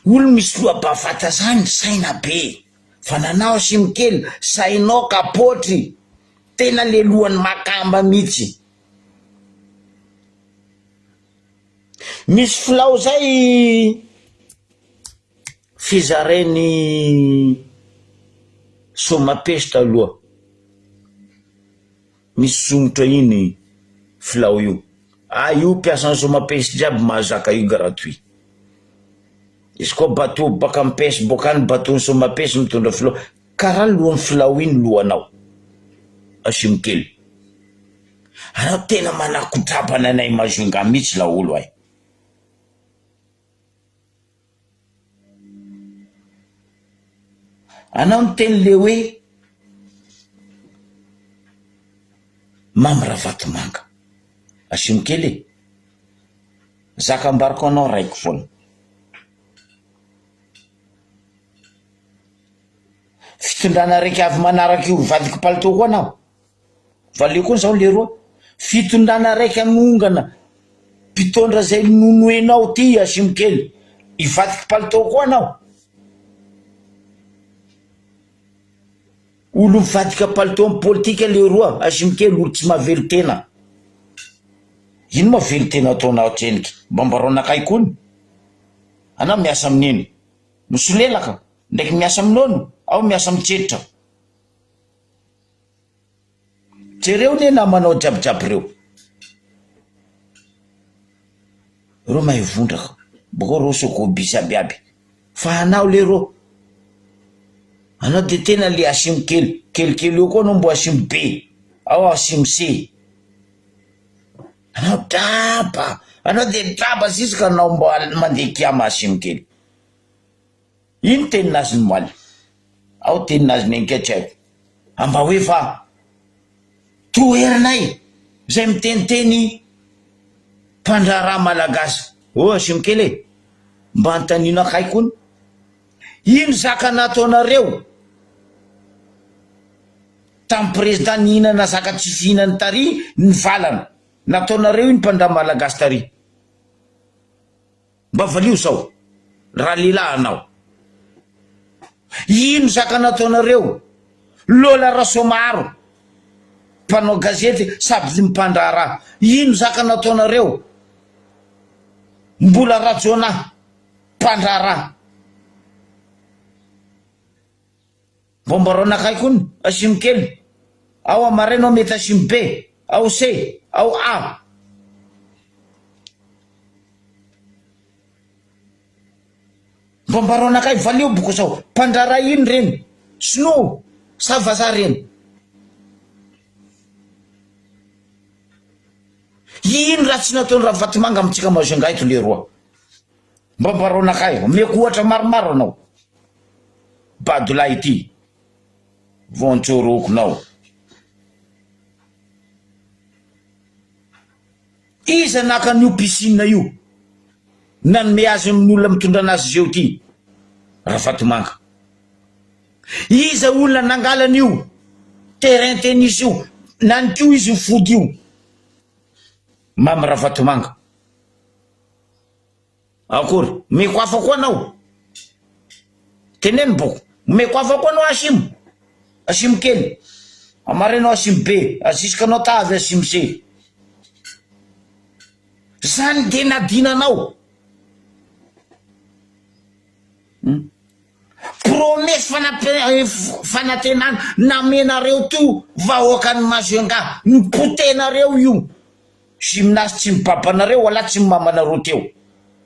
olo misy loha bavata zany saina be fa nanao asim kely sainao kapotry tena le lohany makamba mitsy, misy filao zay fizarainy somapesy taloha. Misy somotra iny filao io. Ah io mpiasan'ny Somapesy jiaby mahazaka io gratuit. Izy koa bateau baka am pesy boaka any bateau ny Somapesy mitondra filao. Karaha lohan'ny filao iny lohanao. Asimo kely. Anao tena manakotrabana anay Majunga mihitsy laolo ay. Anao niteny le hoe Mamy Ravatomanga. Asimo kely e. Zaka ambarako anao raiko foana. Fitondrana raiky avy manaraka io vadiko palitao koa anao. Valio koa zao leroa. Fitondrana raiky hanongana mpitondra zay nonoenao ty Asimo kely. Hivadiky palitao koa anao. Olo mivadika palitao am politika leroa Asimo kely olo tsy mahavelon-tena. Ino ma velon-tena ataonao atreniky? Mba ambarao anakahy kony. Anao miasa amin'ino? Misolelaka? Ndraiky miasa amin'ôno? Ao miasa mitsetra. Jereo anie namanao jiaby jiaby reo. Reo mahay vondraka, bokeo reo sokobisy aby aby. Fa anao leroa, anao de tena le asimo kely, kelikely eo koa anao mbo asimo be, ao asimo se. Anao draba, anao de draba ziska anao mbo mandeha kiama asimo kely. Ino tenin'azy ny moal? Ao tenin'azy ny ankia tsy haiko. Amba hoe fa toherinay zay miteniteny mpandraharaha malagasy. Oh asimo kely e! Mba antanino akaiky hono. Ino zaka nataonareo tam président nihinana zaka tsy fihinany tary nivalana. Nataonareo ino mpandraha malagasy tary? Mba valio zao raha lehilahy anao. Ino zaka nataonareo Lola Rasoamaro mpanao gazety sady mpandraharaha. Ino zaka nataonareo Mbola Rajaonah mpandraharaha. Vao mba raonakay koa ny asimo kely ao amaraina ao mety asimo be ao C ao A. Mba mba raonakay valio boko zao mpandraharaha ino reny sinoa sa vazaha reny. Ino raha tsy nataony Ravatomanga amintsika Majunga eto leroa. Mba mba raonakay omeko ohatra maromaro anao. Badolahy ity voantsorokonao. Iza naka an'io piscine io nanome azy amin'ny olona mitondra anazy zeo ty? Ravatomanga. Iza olona nangala an'io terrain tennis io nany ko izy mifody io? Mamy Ravatomanga. Akory, omeko hafa koa anao. Teneno boko, omeko hafa koa anao Asimo. Asimo kely. Amarenao Asimo be, azisikanao tavy Asimo se. Zany de nadinanao. Hmm. Promesse fanantenana namenareo teo vahoakan'i Majunga, nipotehinareo io gymnase tsy ny babanareo wala tsy ny mamanareo teo.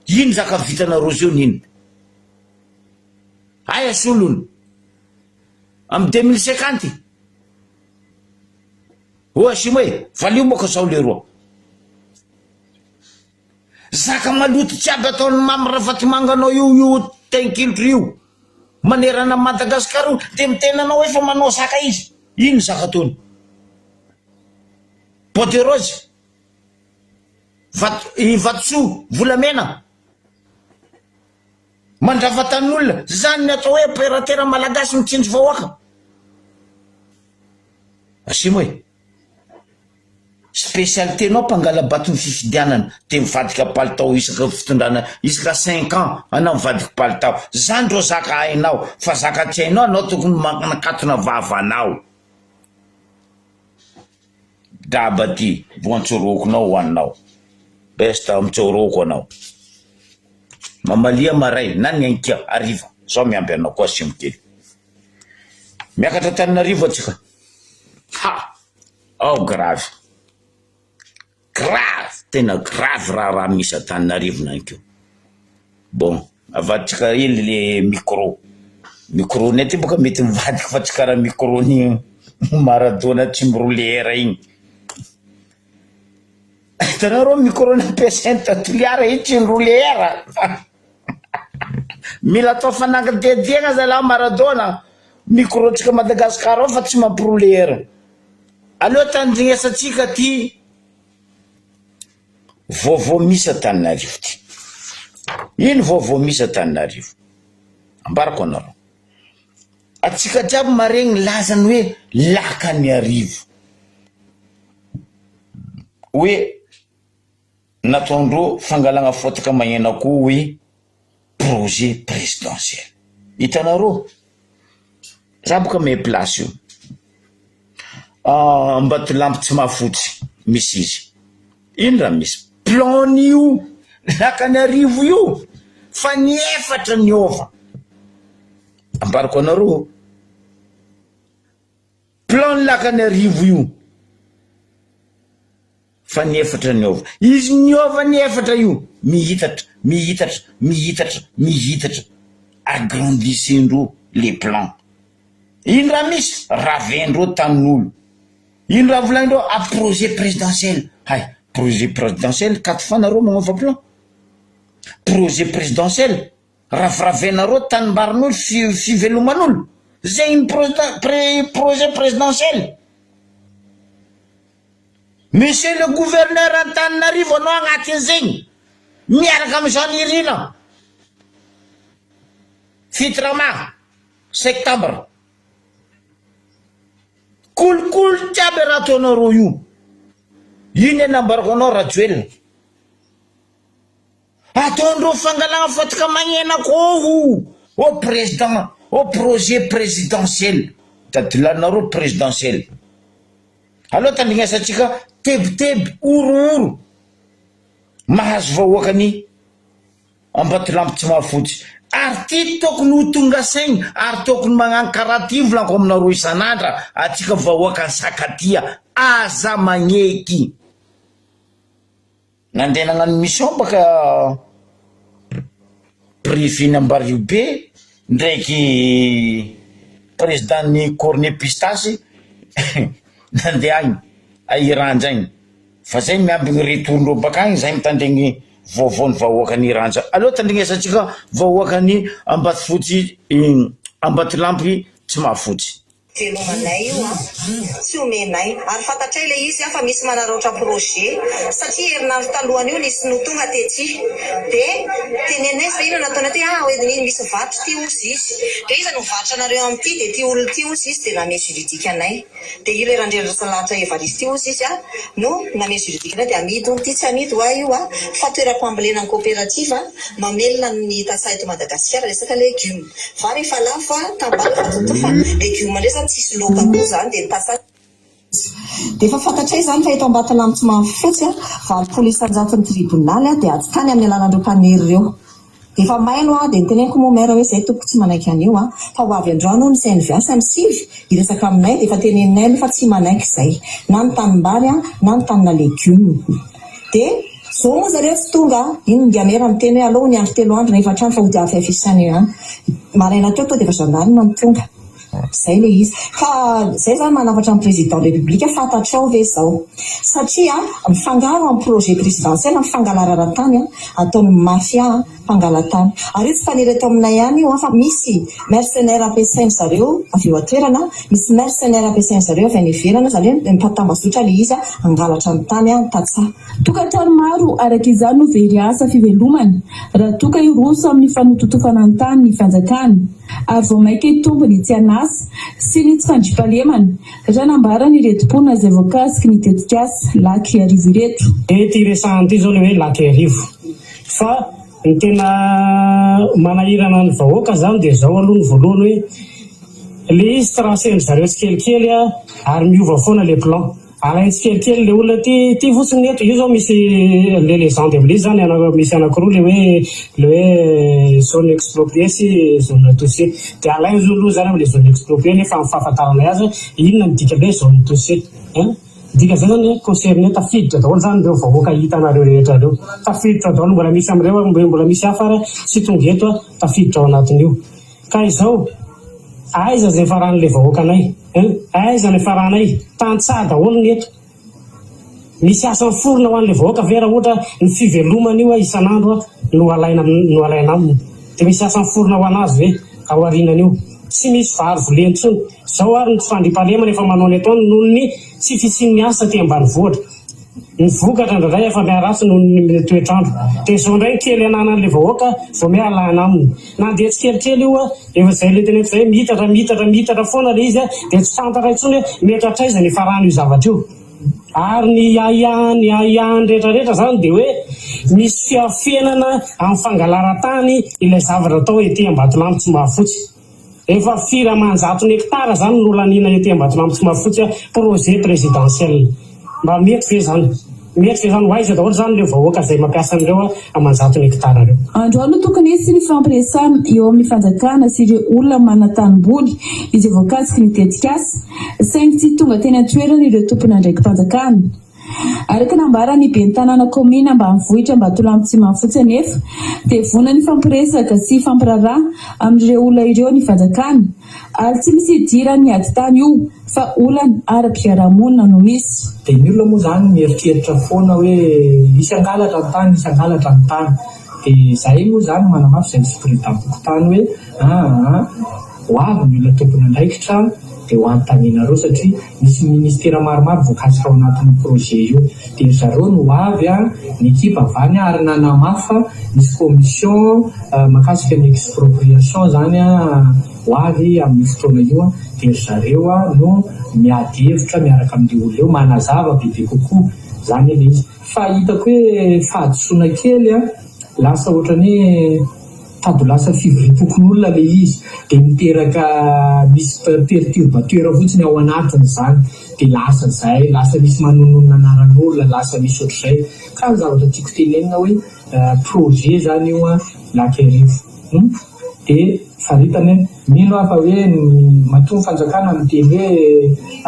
Ino zaka vitanareo zeo nino? Aia solony? Am 2050? Oa Simo e, valio moka zao leroa. Zaka maloto jiaby ataon'i Mamy Ravatomanga anao io io tenkilotro io manerana an'i Madagascar io dia miteny anao hoe fa manao zaka izy. Ino zaka ataony? Bois de rose? Vato, i vatosoa, volamena? Mandrava tanin'olona? Zany ny atao hoe opérateur malagasy mitsinjo vahoaka? Asimo e! Spécialité nao mpangala-bato ny fifidianana de mivadika palitao isaka fitondrana isaka cinq ans anao mivadika palitao zany reo zaka hainao fa zaka tsy hainao anao tokony manakatona vavanao daba ty voantsorokonao hoaninao best mitsoroko anao mamalia maray na ny ankia hariva zao miamby anao koa asimo kely miakatra Antananarivo atsika ha Ao grave. Grave, tena grave raharaha misy Antananarivo nankeo. Bon, avaditsika hely le micro. Micro nay aty boka mety mivadika fa tsy karaha micro ny Maradona tsy mi-rouler air igny. Hitanao rô micro nampiasainy ta Toliara iny tsy ni-rouler air. Mila atao fanadihadiana zalahy Maradona micro-ntsika Madagascar ao fa tsy mampi-rouler air. Aleo tandrignesantsika ty vaovao misy Antananarivo ty. Ino vaovao misy Antananarivo? Ambarako anareo. Atsika jiaby maregny lazany hoe lakan'Iarivo. Hoe nataondreo fangalagna fotaka magnena koa hoe projet présidentiel. Hitanareo? Za boka mahay place io. Ambatolampy Tsimahafotsy misy izy. Ino raha misy? Plan-n'io lakan'Iarivo io fa ny efatra niova. Ambarako anareo. Plan ny lakan'Iarivo io fa ny efatra niova. Izy niova ny efatra io mihitatra, mihitatra, mihitatra, mihitatra. Agrandissez-ndreo le plan. Ino raha misy? Ravendreo tanin'olo. Ino raha volagnindreo? A projet présidentiel. Hay, projet présidentiel quatre fois nareo magnova plan. Projet présidentiel. Raviravainareo tanimbarin'olo fi fiveloman'olo zegny ny projet présidentiel. Monsieur le gouverneur Antananarivo anao agnatin'izegny miaraka am Jean Nirina Fitrama septembre. Kolikoly jiaby raha ataonareo io. Io ny anambarako anao Rajoelina. Ataondreo fangalana fotaka magnena akoho au président au projet présidentiel tadilanareo présidentiel aleo tandrignesantsika tebiteby horohoro mahazo vahoaka ny Ambatolampy tsy mahafotsy ary ty tokony ho tonga saigny ary tokony magnano karaha ty volaniko aminareo isan'andra atsika vahoaka Sakatia aza magneky. Nandeha nagnano mission baka préfet-n'i Ambariobe ndraiky président-n'ny Cornet Pistache nandeha agny à Iranja agny fa zay miambigny retour-ndreo bakagny zay mitandregny vaovaon'ny vahoakan'i Iranja. Aleo tandrignesantsika vahoakan'i Ambatofotsy Ambatolampy Tsimahafotsy. Velomanay io an! Tsy omenay. Ary fantatray ilay izy an fa misy manaraotra projet. Satria herinandro talohan'io nisy sinoa tonga tety. Dia teneninay izy fa inona no ataonay aty? Ah hoe misy vato ity hozy izy. Dia iza no mivarotra anareo amin'ity? Dia ity olona ity hozy izy dia name juridique anay. Dia io ilay Randriandrasalahatra Evariste io hozy izy an no name juridique anay dia amidy hono ity. Tsy amidy hoa io an fa toeram-pambolena ny coopérative mamelona ny tantsaha eto Madagasikara resaka legioma. Vary efa lafo a, tambavy efa totofana, legioma ndray zany tsisy laoka koa zany dia ny tantsaha Dia efa fantatray izany fa eto Ambatolampy Tsimahafotsy, 80 isan-jaton'ny tribonaly dia ady tany amin'ny alalan'ireo mpanery ireo. Dia efa mailo aho dia noteneniko moa maire hoe izay tompoko tsy manaiky an'io an! Fa ho avy androany hono ny CNVA sy ny sivy hiresaka aminay dia efa teneninay aloha fa tsy manaiky izay na ny tanimbary an na ny tanina legioma. Dia izao moa zareo tsy tonga, iny ingahy maire miteny hoe aleo ho niandry telo andro na efatra andro fa hody avy affiche-ny eo ihany. Maraina teo tonga dia efa gendarme no tonga. Zay le izy. Ka zay zany manafatra ny président de république fantatrao ve zao? Satria mifangaro amin'ny projet présidentiel ny fangalarana tany ataon'ny mafia mpangalatany. Ary io tsy fanery eto aminay ihany io fa misy mercenaire ampiasain-dry zareo avy eo an-toerana, misy mercenaire ampiasain-dry zareo avy any ivelany, izany hoe mifatambazotra le izy hangalatra ny tany ny tantsaha. Tokantrano maro araka izany no very asa fivelomana raha toa ka hiroso amin'ny fanototofana ny tany ny fanjakana. Ary vao mainka hitombo ny tsy an'asa sy ny tsy fandriampahalemana, raha nambaran'ireto mponina izay voakasiky ny tetikasa Lac Iarivo ireto. Ity resahana ity izao ilay hoe Lac Iarivo. Fa ny tena manahirana ny vahoaka izany dia izao aloha ny voalohany hoe ilay izy tracer-ndry zareo tsikelikely ary miova foana ilay plan. Alainy tsikelikely le olona ty ty fotsiny ny eto, io zao misy le legende amle izy zany misy anakiroa le hoe le hoe zone expropriée sy zone touchée de alainy zao aloha zany amle zone expropriée nefa amin'ny fahafantaranay azy inona ny dikan'le hoe zone touchée hein dikan'izay zany hoe concerné tafiditra daholo zany ireo vahoaka hitanareo rehetra ireo tafiditra daholo mbola misy am'ireo mbola misy hafa ary tsy tonga eto tafiditra ao anatin'io ka izao aiza zay faran'le vahoakanay. Hein? Aiza ny faranay? Tantsaha daholo ny eto. Misy asa miforona ho an'ilay vahoaka ve raha ohatra ny fivelomany io isan'andro no alaina no alaina aminy? Dia misy asa miforona ho an'azy ve ao aorianan'io? Tsy misy vary volena intsony. Izao ary ny tsy fandriampahalemana efa manao ny ataony noho ny tsy fisian'ny asa aty ambanivohitra. Ny vokatra indraindray efa miharatsy noho ny toetr'andro. Dia izao indray ny kely ananan'ilay vahoaka vao miha alahina aminy. Na dia tsikelikely io, efa izay ilay teneniko izay, miitatra, miitatra, miitatra foana ilay izy dia tsy fantatra intsony hoe mety hatraiza ny hifaran'io zavatra io. Ary ny ahiahin'ny ahiahin'ny rehetra rehetra izany dia hoe misy fiafenana amin'ny fangalaran-tany ilay zavatra atao ety Ambatolampy Tsimahafotsy. Efa firy aman-jatony hectare zany no laniana ety Ambatolampy Tsimahafotsy a, projet présidentiel. Mba mety ve zany? Mety ve zany? Ho aiza daholo zany ireo vahoaka izay mampiasa an'ireo aman-jatony hectare ireo? Androany no tokony hisy ny fampiresahana eo amin'ny fanjakana sy ireo olona manan-tanimboly izay voakasiky ny tetikasa, saingy tsy tonga teny an-toerana ireo tompon'andraiki-panjakana. Araka ny nambaran'ny ben'ny tanàna kaominina ambanivohitra Ambatolampy Tsimahafotsy anefa dia vonona ny hifampiresaka sy hifampiraharaha amin'ireo olona ireo ny fanjakana ary tsy misy idiran'ny ady tany io fa olana ara-piarahamonina no misy. Dia ny olona moa izany mieritreritra foana hoe hisy hangalatra ny tany, hisy hangalatra ny tany. Dia izahay moa izany manamafy izay vice-président-pokontany hoe aa ho avy ny olona tompon'andraikitra dia ho anontanianareo satria misy ministera maromaro voakasika ao anatin'io projet io. Dia ry zareo no ho avy, ny ekipa avy any ary nanamafy fa misy commission mahakasika ny expropriation izany ho avy amin'io fotoana io dia ry zareo no miady hevitra miaraka amin'io olona io, manazava bebe kokoa izany ilay izy. Fa hitako hoe fahadisoana kely an, lasa ohatran'ny hoe tady ho lasa fivoriam-pokonolona ilay izy, dia miteraka misy perturbateur fotsiny ao anatiny izany, dia lasa izay, lasa misy manononona anaran'olona, lasa misy ohatr'izay. Ka ny zavatra tiako tenenina hoe projet izany io an, Lac Iarivo. Hum. Dia faritany hoe, mino aho fa hoe ny matoa ny fanjakana miteny hoe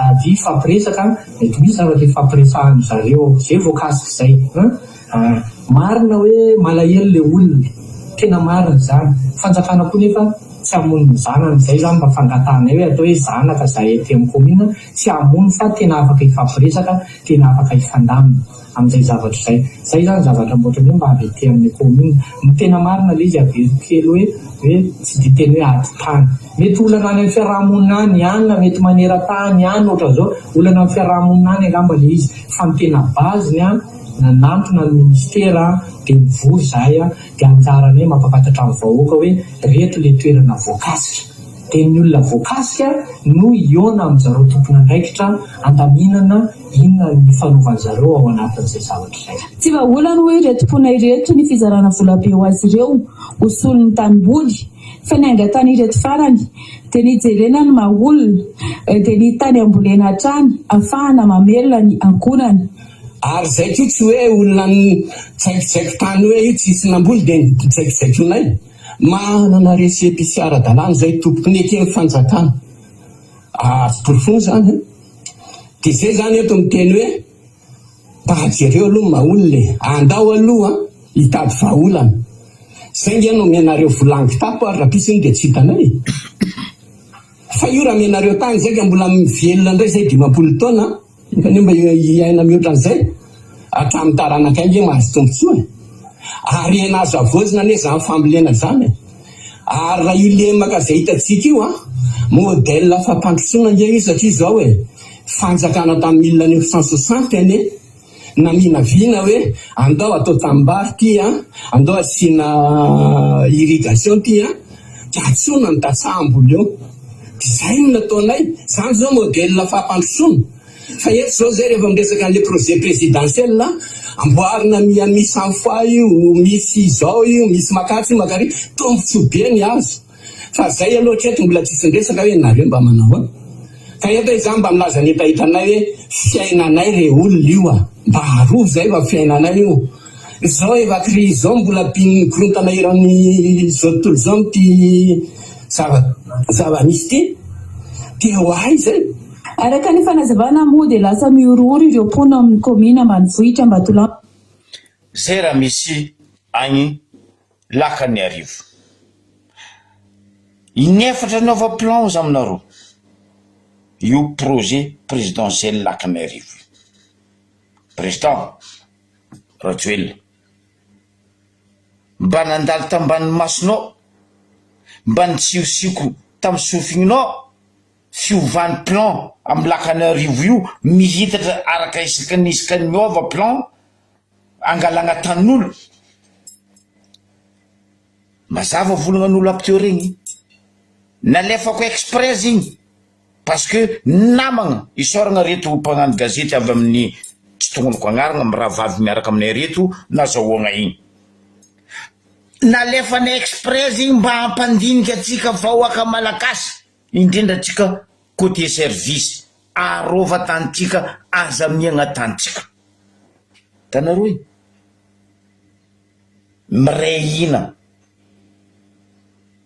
avia hifampiresaka, mety misy zavatra hifampiresahan-dry zareo ao, izay voakasik'izay. Hum. Marina hoe malahelo ilay olona, tena marina izany. Fanjakana koa nefa tsy hamono ny zanany, izay izany mba fangatahanay hoe atao hoe zanaka izahay aty amin'ny commune, tsy hamono fa tena afaka hifampiresaka, tena afaka hifandamina amin'izay zavatra izay. Izay izany zavatra mba ohatran'ny hoe mba avy aty amin'ny commune. Ny tena marina ilay izy averiko kely hoe hoe tsy dia tena hoe ady tany. Mety olana any amin'ny fiaraha-monina any ihany na mety maneran-tany ihany ohatran'izao, olana amin'ny fiaraha-monina any angamba ilay izy fa ny tena base-ny an, Nanantona ny ministera dia nivory izahay dia anjaranay mampahafantatra ny vahoaka hoe reto ilay toerana voakasika. Dia ny olona voakasika no hihaona amin'zareo tompon'andraikitra handaminana inona ny fanaovan'zareo ao anatin'izay zavatra izay. Tsy vahaolana hoy ireto mponina ireto ny fizarana volabe ho azy ireo ho solon'ny tanimboly fa ny angatahan'ireto farany dia ny hijerena ny maha olona dia ny tany ambolena hatrany afahana mamelona ny ankohonana. Ary zay koa tsy hoe olona nijaikojaiko tany hoe io tsisy namboly dia nijaikojaikoinay. Manana récépissé ara-dalàna izay tompoko, neken'ny fanjakana. Azo porofoina izany an. Dia zay izany eto miteny hoe mba jereo aloha ny maha olona e. Andao aloha hitady vahaolana. Zay nge no omenareo vola an-kitapo ary rahampitso iny dia tsy hitanay e. Fa io raha amenareo tany zay ka mbola mivelona indray zay 50 taona an, anie mba hiaina mihoatra an'izay hatramin'ny taranakay nge mahazo tombotsoa e. Harena azo havaozina anie zany fambolena zany e. Ary raha io lemaka zay hitantsika io an, modèle fampandrosoana nge io satria zao e, fanjakana tamin'ny 1960 anie, Naminavina hoe andao atao tanimbary ty an, andao asiana irrigation ty an, dia antsoina ny tantsaha hamboly eo. Dia izay no nataonay. Izany izao modèle fampandrosoana. Fa eto izao izay rehefa miresaka an'ilay projet présidentiel, amboarina Miami cent fois io, misy izao io, misy makatsy io, makary, tombontsoa be ny azo. Fa zay aloha hatreto mbola tsisy niresaka hoe nareo mba manao ahoana? Ka eto izaho mba milaza ny hetahetanay hoe fiainanay re olona io a! Mba arovy zay fa fiainanay io. Zao efa crise zao mbola ampian'ny korontana eran'ny zao tontolo zao ity zava zava-misy ity dia ho aiza e? Araka ny fanazavana moa dia lasa mihorohoro ireo mponina ao amin'ny kaominina ambanivohitra Ambatolampy. Zay raha misy agny Lakan'iarivo. Inefatra nova plan ozy aminareo io projet présidentiel Lakan'iarivo io. Président Rajoelina, mba nandalo tambany masonao, mba nisiosiko tam sofignao fiovany plan am Lakan'iarivo io mihitatra araka isaka ny isaka ny miova plan Angalagna tanin'olo. Mazava volagnan'olo aby teo regny. Nalefako express igny parce que namagna, isaoragna reto mpagnano gazety avy amin'ny tsy tognoniko agnaragna mirahavavy miaraka aminay reto nazahoagna igny. Nalefanay express igny mba hampandinika antsika vahoaka malagasy, indrindra antsika côté service. Arova tanintsika aza miagna tanintsika. Hitanareo e? Miray hina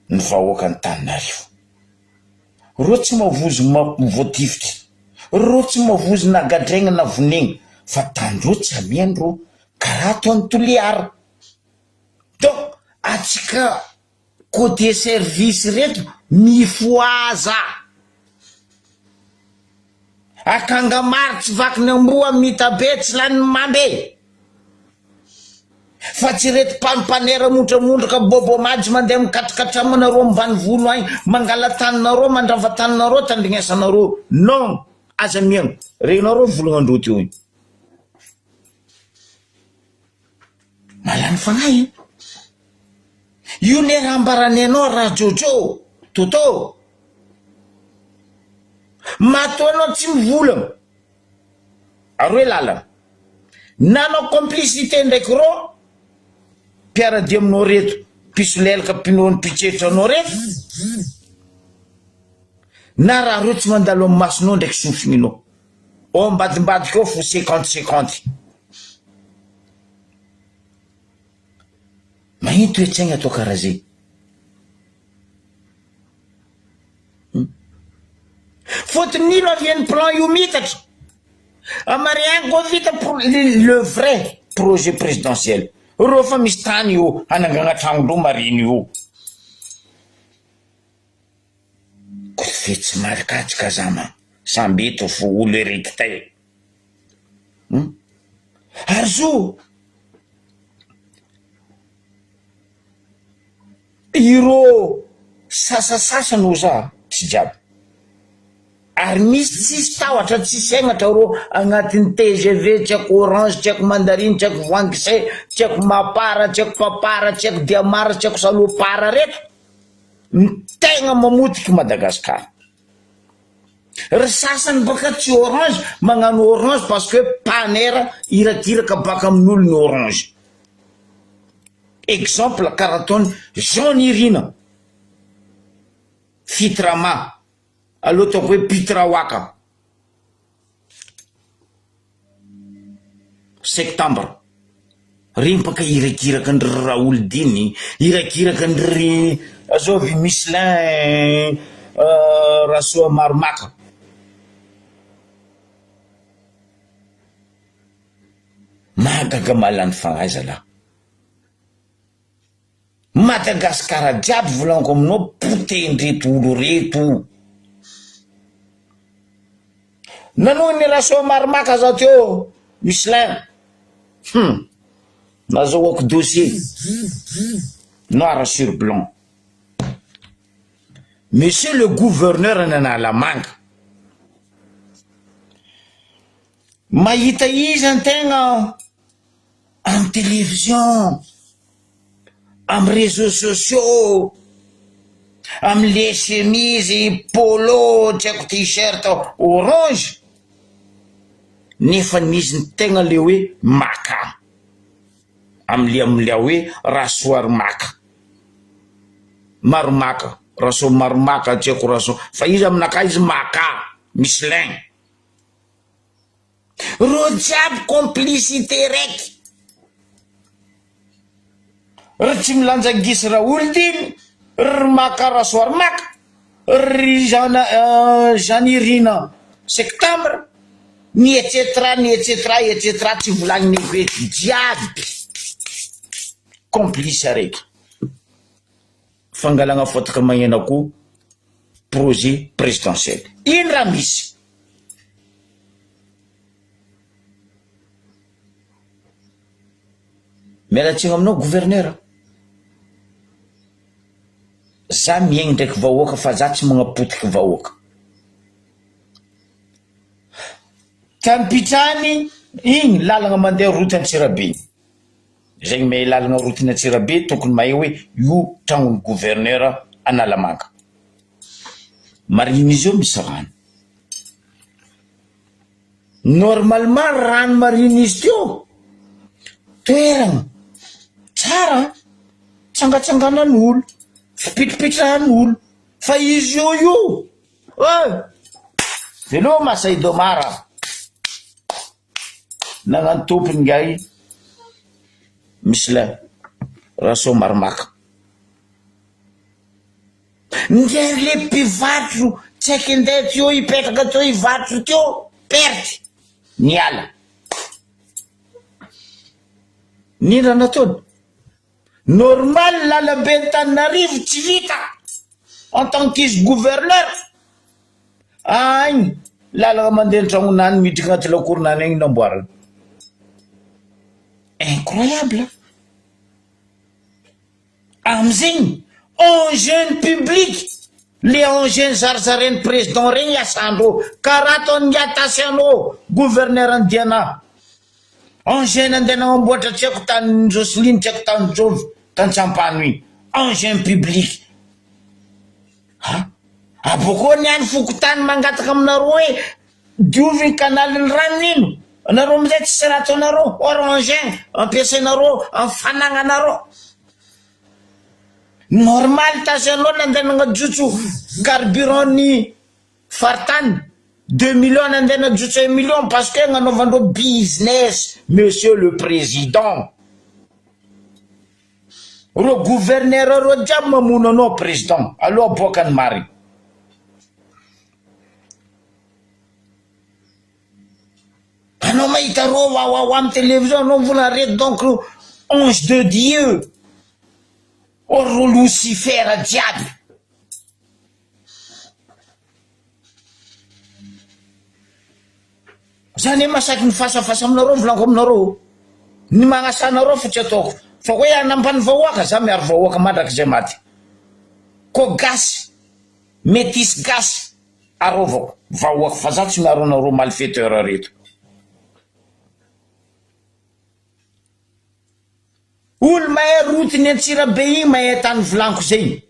ny vahoaka Antananarivo. Reo tsy mavozo voatifitra, reo tsy mavozo na gadraigna na vonegna fa tandreo tsy amiandreo karaha ataon'i Toliara. Donc atsika Côté service reto mifohaza! Akanga maro tsy vakin'ny amboa mitabe tsy lanin'ny mamba e! Fa tsy reto mpampanera mondramondraka bobo majy mandeha mikatrakatrama nareo ambanivolo agny mangala taninareo mandrava taninareo tandrignesanareo non! Aza mihaino regnareo volagnandreo teo igny. Malany fagnahy e! Io ne raha ambaranay anao Rajojo, Toto. Matoa anao tsy mivolagna, aroe lalana. Na anao complicité ndraiky rô mpiara-dia aminao reto, mpisolelaka, mpinono, mpitsetra anao reto, na raha reo tsy mandalo amin'ny masonao ndraiky sofigninao. Ao ambadimbadika ao fo cinquante cinquante. Magnino toe-tsaigna atao karaha zay? Hum. Fôtony nino avian'ny plan io miitatra? Amariagny koa vita pro- le le vrai projet présidentiel. Reo fa misy tany io hanangagna tragnondreo marigny io. Kofetsy marikajy kazama samby eto fo olo erecte hum ary zo ireo sasasasany oza tsy jiaby ary misy tsisy tahotra tsisy hegnatra reo agnatin'ny tgv tsy haiko orange tsy haiko mandarine tsy haiko voangy se tsy haiko mapara tsy haiko papara tsy haiko diamara tsy haiko salopara reto Ny tegna mamotiky Madagascar. Ry sasany baka tsy orange magnano orange parce que panera irakiraka baka amin'olo ny orange. Exemple karaha ataony Jean Nirina Fitrama aleo ataoko hoe Pitrawaka. Septembre. Rempaka irakiraka ndry Raholdine, irakiraka ndry azovy Michelin Rasoamaromaka. Mahagaga mahalany fagnahy zalah. Madagascar jiaby volaniko aminao potehin-dreto olo reto. Nanohy ny Rasoamaromaka za teo Michelin. Hum. Nazahoako dossier noir sur blanc. Monsieur le gouverneur an'Analamanga. Mahita iza antegna am télévision, am réseaux sociaux, am le chemise polo tsy haiko t-shirt orange nefa izy ny tegna le hoe maka amle amle hoe rasoarimaka maromaka rasoamaromaka tsy haiko rasoa fa izy aminakahy izy maka Michelin. Reo jiaby complicité raiky. Ry tsy milanja gisa Raholdina, ry maka Rasoarimaka, ry Jean Jean-Nirina Septembre, ny etc ny etc etc tsy volagniny eto jiaby complice araiky. Fangalagna fotaka magnena koa projet présidentiel. Ino raha misy? Miala tsiny aminao gouverneur a! Za miaigny ndraiky vahoaka fa za tsy magnapotiky vahoaka. Tany igny lalagna mandeha route Antsirabe igny. Zegny mahay lalagna route ny Antsirabe tokony mahay hoe io tragnon'ny gouverneur Analamanga. Marigny izy io misy rano. Normalement rano marine izy teo toerana tsara an, tsangatsanganan'olo, fipitripitrahan'olo fa izy io io eh! Veloma Saidomar a! Nagnano tompony ingahy Michelin Rasoamaromaka. Ndray le mpivarotro tsy haiko ndeha teo hipetraka teo hivarotro teo perte niala. N'ino raha nataony? Normal lalambe Antananarivo tsy vita en tant qu'izy gouverneur. Agny lalana mandeha an-tragnonany miditra agnaty lakoronany agny namboarina. Incroyable. Amizegny engin public le engin zarizarainy président regny asandreo karaha ataony ngiahy Tassiano gouverneur ny Diana engin nandeha nagnamboatra tsy haiko tany Jocelyne tsy haiko tany Jovy tany Tsampano igny engin public ha abôkô niany fokontany mangataka aminareo hoe diovy ny canal ny rano ino anareo amizay tsisy raha ataonareo or engin ampiasainareo am fanagnanareo normal tasy anao nandeha nagnajotso carburant ny faritany deux millions nandeha najotso un million parce que agnanaovandreo business monsieur le président reo gouverneur reo jiaby mamono anao président aleo aboaka ny marigny. Anao mahita reo wawawa am télévision anao mbola reto donc ange de Dieu or reo Lucifer jiaby. Za ne masaky mifasafasa aminareo volaniko aminareo ny magnasa anareo fa tsy ataoko fa hoe anambany vahoaka za miaro vahoaka mandrakizay maty ko gasy metisy gasy Arovako vahoaka fa za tsy miaro anareo malfaiteur reto. Olo mahay route ny Antsirabe igny mahay tany volaniko zegny.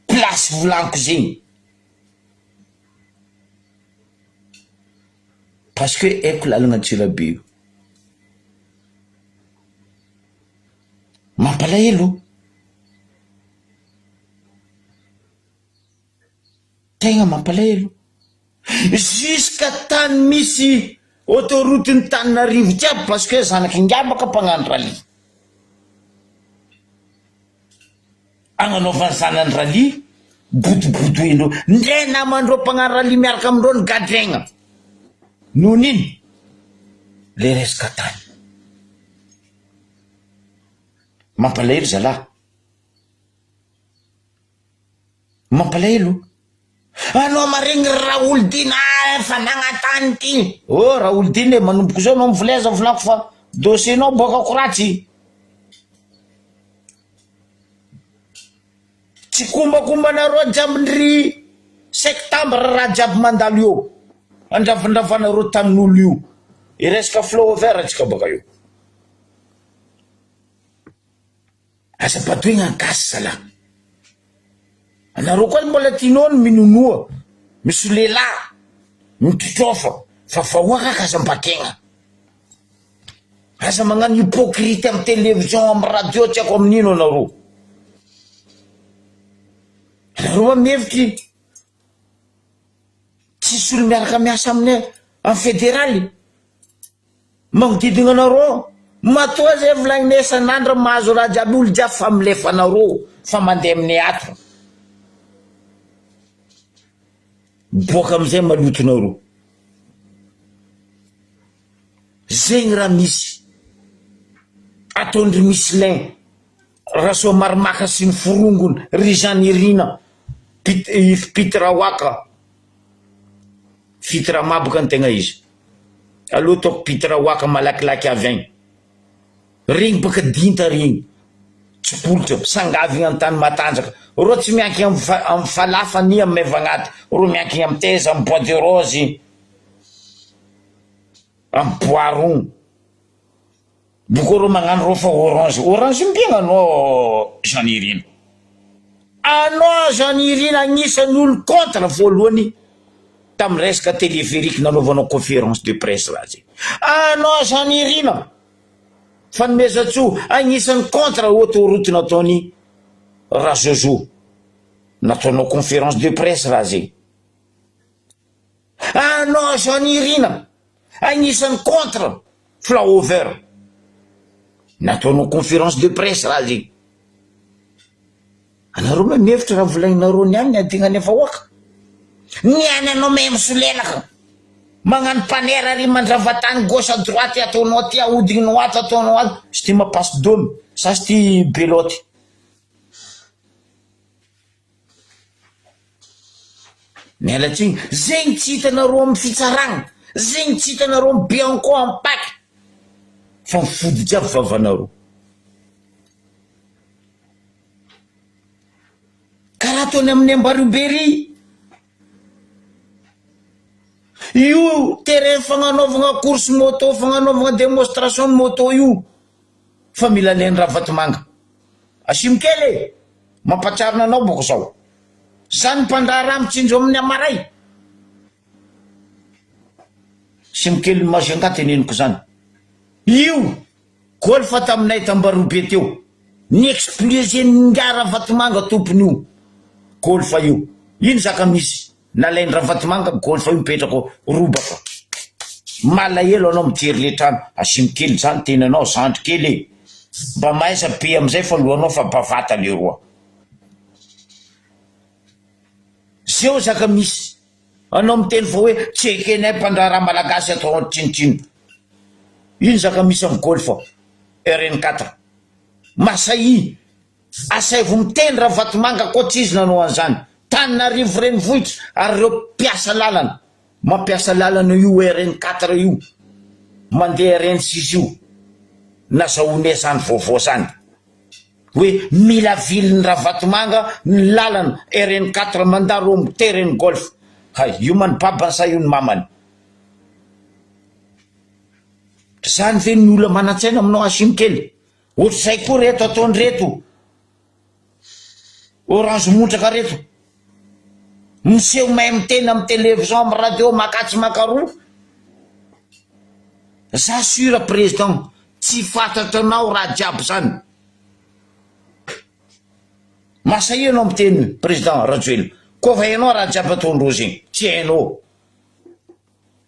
Place volaniko zegny. Parce que haiko lalagna Antsirabe io. Mampalahelo. Tegna mampalahelo. Jusqu'à tany misy. Autoroute ny Tananarivo jiaby parce que zanaky ngambaka mpagnano rallye. Agnanaovany zanany rallye bodobodoindreo. Ndre namandreo mpagnano rallye miaraka amindreo ny gadraigna. Noho n'ino? Le resaka tany. Mampalahelo zalah. Mampalahelo. Anao maregny ry Raholdina ah fanagnantany ty. Oh Raholdina e manomboka zao anao mivoleza volako fa dossier nao boakako ratsy. Tsikombakombanareo jiaby ndry septembre raha jiaby mandalo eo. Andravandravanareo tanin'olo io. Hiresaka flower atsika baka eo. Aza badoigna ny gasy zalah. Anareo koa mbola tianao ny minonoa, misolelà, mikitrofa fa vahoaka ka aza mbakegna. Aza magnano hypocrite am television, am radio tsy haiko amin'ino anareo. Anareo ma mihevitry tsisy olo miaraka miasa aminay am federaly. Magnodidina anareo matoa zay volagninay isan'andro mahazo raha jiaby olo jiaby fa milefa anareo fa mandeha aminay ato miboaka amizay malotonareo zegny raha misy ataondry Michelin Rasoamaromaka sy ny forongony ry Jean Nirina Pit Pitrawaka Fitramaboka ny tegna izy. Aleo ataoko pitraoaka malakilaky avy agny. Regny baka dinta regny. Tsipolitra, sangavigna an-tany matanjaka. Reo tsy miankigna am fa- am falafa ni am maivagnaty. Reo miankigna am teza, am bois de rose, am bois rond. Boko reo magnano reo fa orange orange mbiagna anao Jean Nirina anao Jean Nirina agnisan'ny olo contre voalohany tam resaka téléphérique nanaovanao conférence de presse raha zay anao Jean Nirina Fanomezantsoa agnisan'ny contre autoroute nataony Razozo nataonao conférence de presse raha zay Anao Jean Nirina agnisan'ny contre flyover nataonao conférence de presse raha zegny anareo ma mihevitra raha volagninareo niany ny adignany vahoaka niany anao mahay misolelaka magnano panera ary mandrava tany gauche à droite ataonao aty aodigninao ato ataonao ato sy ty mampasy domy sa sy ty belote. Miala tsiny, zegny tsy hitanareo amin'ny fitsaragna, zegny tsy hitanareo amin'ny bianco ampaka, fa mifody jiaby vavanareo. Karaha ataony amin'ny Ambariobe ry, io terrain fagnanaovagna course moto, fagnanaovagna démonstration moto io, fa mila alain'i Ravatomanga. Asimo kely e! Mampatsiarona anao boko zao. Zany mpandraharaha mitsinjo amin'ny amaray. Asimo kely ny Majunga teneniko zany. Io golf taminay tambarobe teo. Ni exploser-n'ingahy Ravatomanga tompony io golf io. Ino zaka misy? Nalain'i Ravatomanga golf io mipetraka ao robaka. Malahelo anao mijery le trano. Asimo kely zany tenanao zandry kely e. Mba mahaiza be amizay fa lohanao fa bavata leroa. Zeo zaka misy. Anao miteny fa hoe tsy ekenay mpandraharaha malagasy atao tsinontsinona. Ino zaka misy am golf RN 4. Masahia. Asaivo miteny Ravatomanga koa tsy izy nanao an'izany. Tananarivo renivohitra ary ireo mpiasa lalana mampiasa lalana io RN 4 io mandeha RN 6 io nazahoanay zany vaovao zany hoe mila avilin'i Ravatomanga ny lalana RN 4 mandalo eo amin'ny terrain golf. Hay io man babany sa io ny mamany? Zany ve ny olona manan-tsaina aminao Hashim kely? Ohatr'izay koa reto ataon'ireto orange montraka reto. Miseho mahay miteny amin'ny télévision, amin'ny radio, makatsy makaroa. Za sûr président tsy fantatranao raha jiaby zany. Masahia anao miteny président Rajoelina. Koa fa hainao raha jiaby ataondreo zegny. Tsy hainao.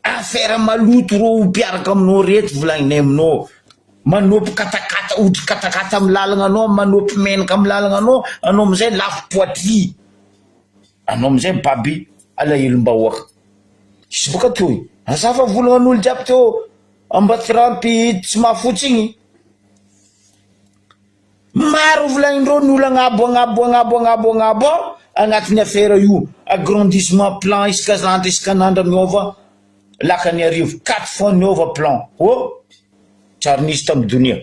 Affaire maloto reo mpiaraka aminao reto volagninay aminao. Manopy katakata ohatry katakata amin'ny lalagna anao, manopy menaka amin'ny lalagna anao, anao amizay lafo poitrine. Anao amizay mibaby alahelom-bahoaka. Izy boka toy, aza fa volagnan'olo jiaby teo Ambatolampy tsy mahafotsy igny. Maro volagnindreo ny olo agnabo agnabo agnabo agnabo agnabo ao agnatin'ny affaire io agrandissement plan isaka andro isakan'andro miôva lakan'Iarivo quatre fois niôva plan oh tsary nisy tamin'ny donia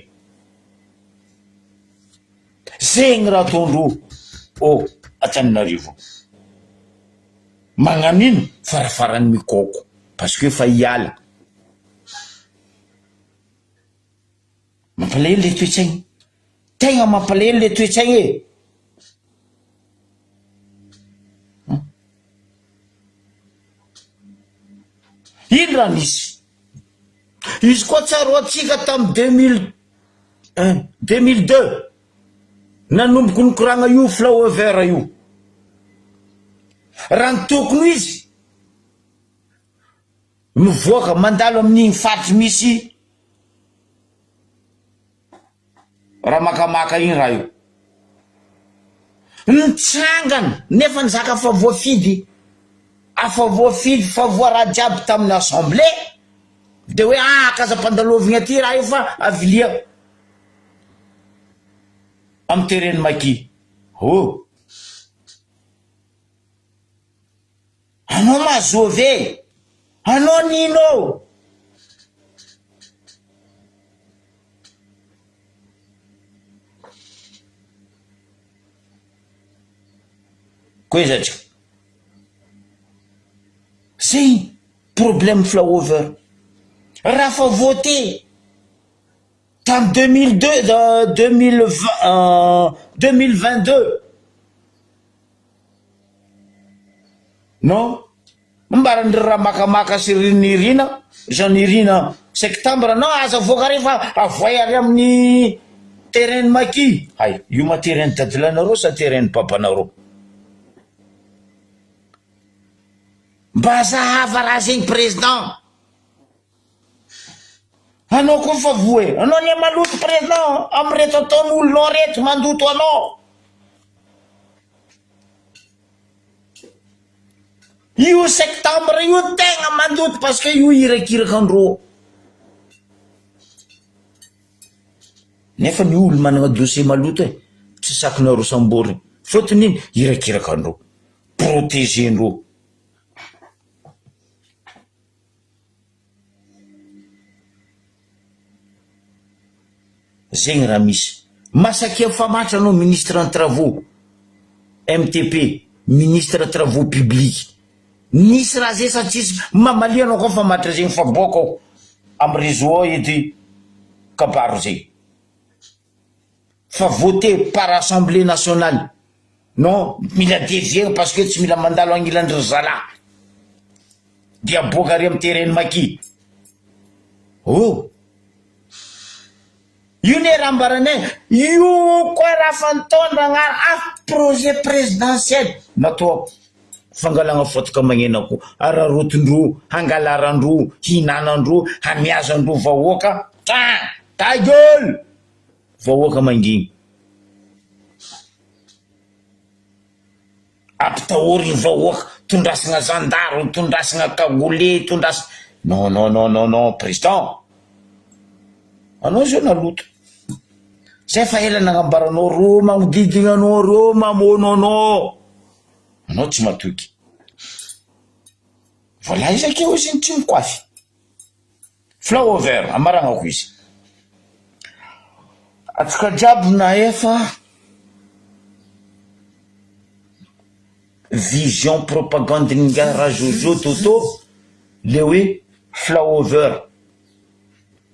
zegny raha ataondreo oh Antananarivo magnano ino farafarany mikôko parce que efa hiala. Mampalahelo le toetsaigny, tegna mampalahelo le toetsaigny e! Ino raha nisy? Izy koa tsaroantsika tamin'ny 2001, 2002, nanomboka nikoragna io flyover io. Raha ny tokony ho izy, mivoaka mandalo amin'igny faritry misy raha makamaka igny raha io. Nitsangana nefa ny zaka fa voafidy, afa voafidy fa voa raha jiaby tamin'ny assemblée de hoe ah k'aza ampandalovigna aty raha io fa avilia amy terrain maki. Oh! Anao mahazoa ve? Anao nino ô? Koezatra. Zay problème flyover. Raha fa voté tamy 2002 2020 2022 Non, ambaran'i Ramakamaka sy ry Nirina, Jean Nirina septembre, non aza avoaka ary fa avoay ary amin'ny terrain ny Maki. Hay, io ma terrain ny dadilahinareo sa terrain ny babanareo? Mba zahava raha zegny président. Anao koa fa voa e! Anao anie maloto président amin'ireto ataon'olonao reto mandoto anao. Io septembre io tegna mandoto parce que io irakiraka andreo. Nefa ny olo managna dossier maloto e, tsy sakinareo samborigny. Fôtony ino? Irakiraka andreo, protéger-ndreo. Zegny raha misy. Masakia mifamatra anao ministre ny travaux, MTP, ministre travaux publics. Nisy raha zay sa tsisy? Mamalia anao koa mifamatra zegny fa boaka ao am réseau ao edy kabaro zegny. Fa voté par assemblée nationale. Non, mila devier parce que tsy mila mandalo agnilan-dry zalahy. Dia aboaka ary amin'ny terrain maki. Oh! Io ne raha ambaranay, io koa raha fa nitondra agnara ah projet présidentiel natao fangalagna fotaka magnena koa, ararotindreo, hangalarandreo, hihinanandreo, hamiazandreo vahoaka, ta ta gueule! Vahoaka manginy. Ampitahory ny vahoaka, tondrasagna zandary, tondrasagna cagoule, tondrasagna, non non non non non président, anao zao naloto, zay fa ela nagnambaranao reo magnodidigna anao reo mamono anao, anao tsy matoky, voilà izy akeo izy tsy mikoafy. Flyover, amaragnako izy. Atsika jiaby nahefa vision propagande n'ingahy Rajojo Toto le hoe flyover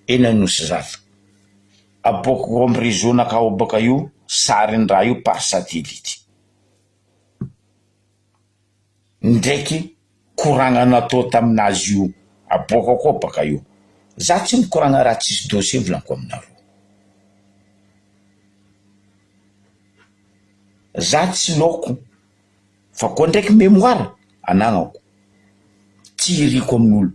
eny Anosizato. Aboakako am réseau nakao baka io sarin-draha io par satellite. Ndraiky koragna natao taminazy io aboaka koa baka io. Za tsy mikoragna raha tsisy dossier volaniko aminareo. Za tsy laoko fa koa ndraiky mémoire anagnako tsy iriko amin'olo.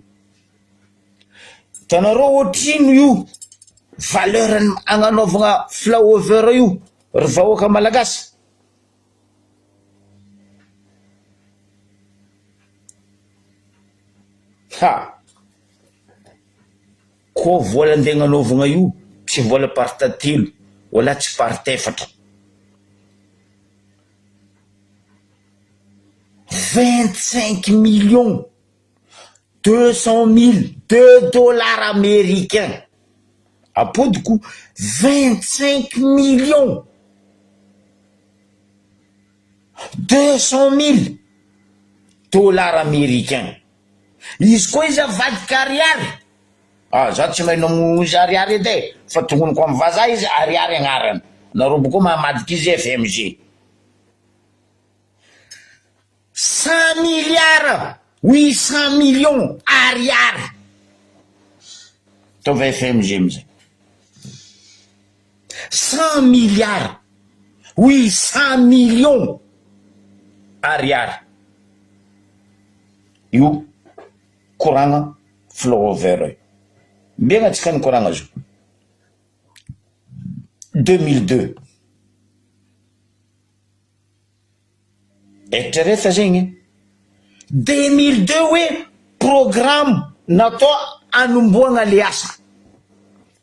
Hitanareo ohatrino io valeur ny agnanaovagna flyover io ry vahoaka malagasy? Ha! Koa vola andeha agnanaovagna io tsy vola par telo wala tsy par efatra. 25 millions 200 mille de dollars américains apodiko 25 millions 200 mille dollars américains izy koa izy avadika ariary ah za tsy mahay namono izy ariary edy e fa tognoniko amy vazaha izy ariary agnarany nareo boko mahamadika izy FMG Cent milliards, 800 millions ariary. Ataovy FMG amizay. Cent milliards, 800 millions ariary. Io koragna flyover io. Mbiagna antsika nikoragna zio. 2002. Eritrereto zegny e! 2002 hoe programme natao hanombohagna le asa,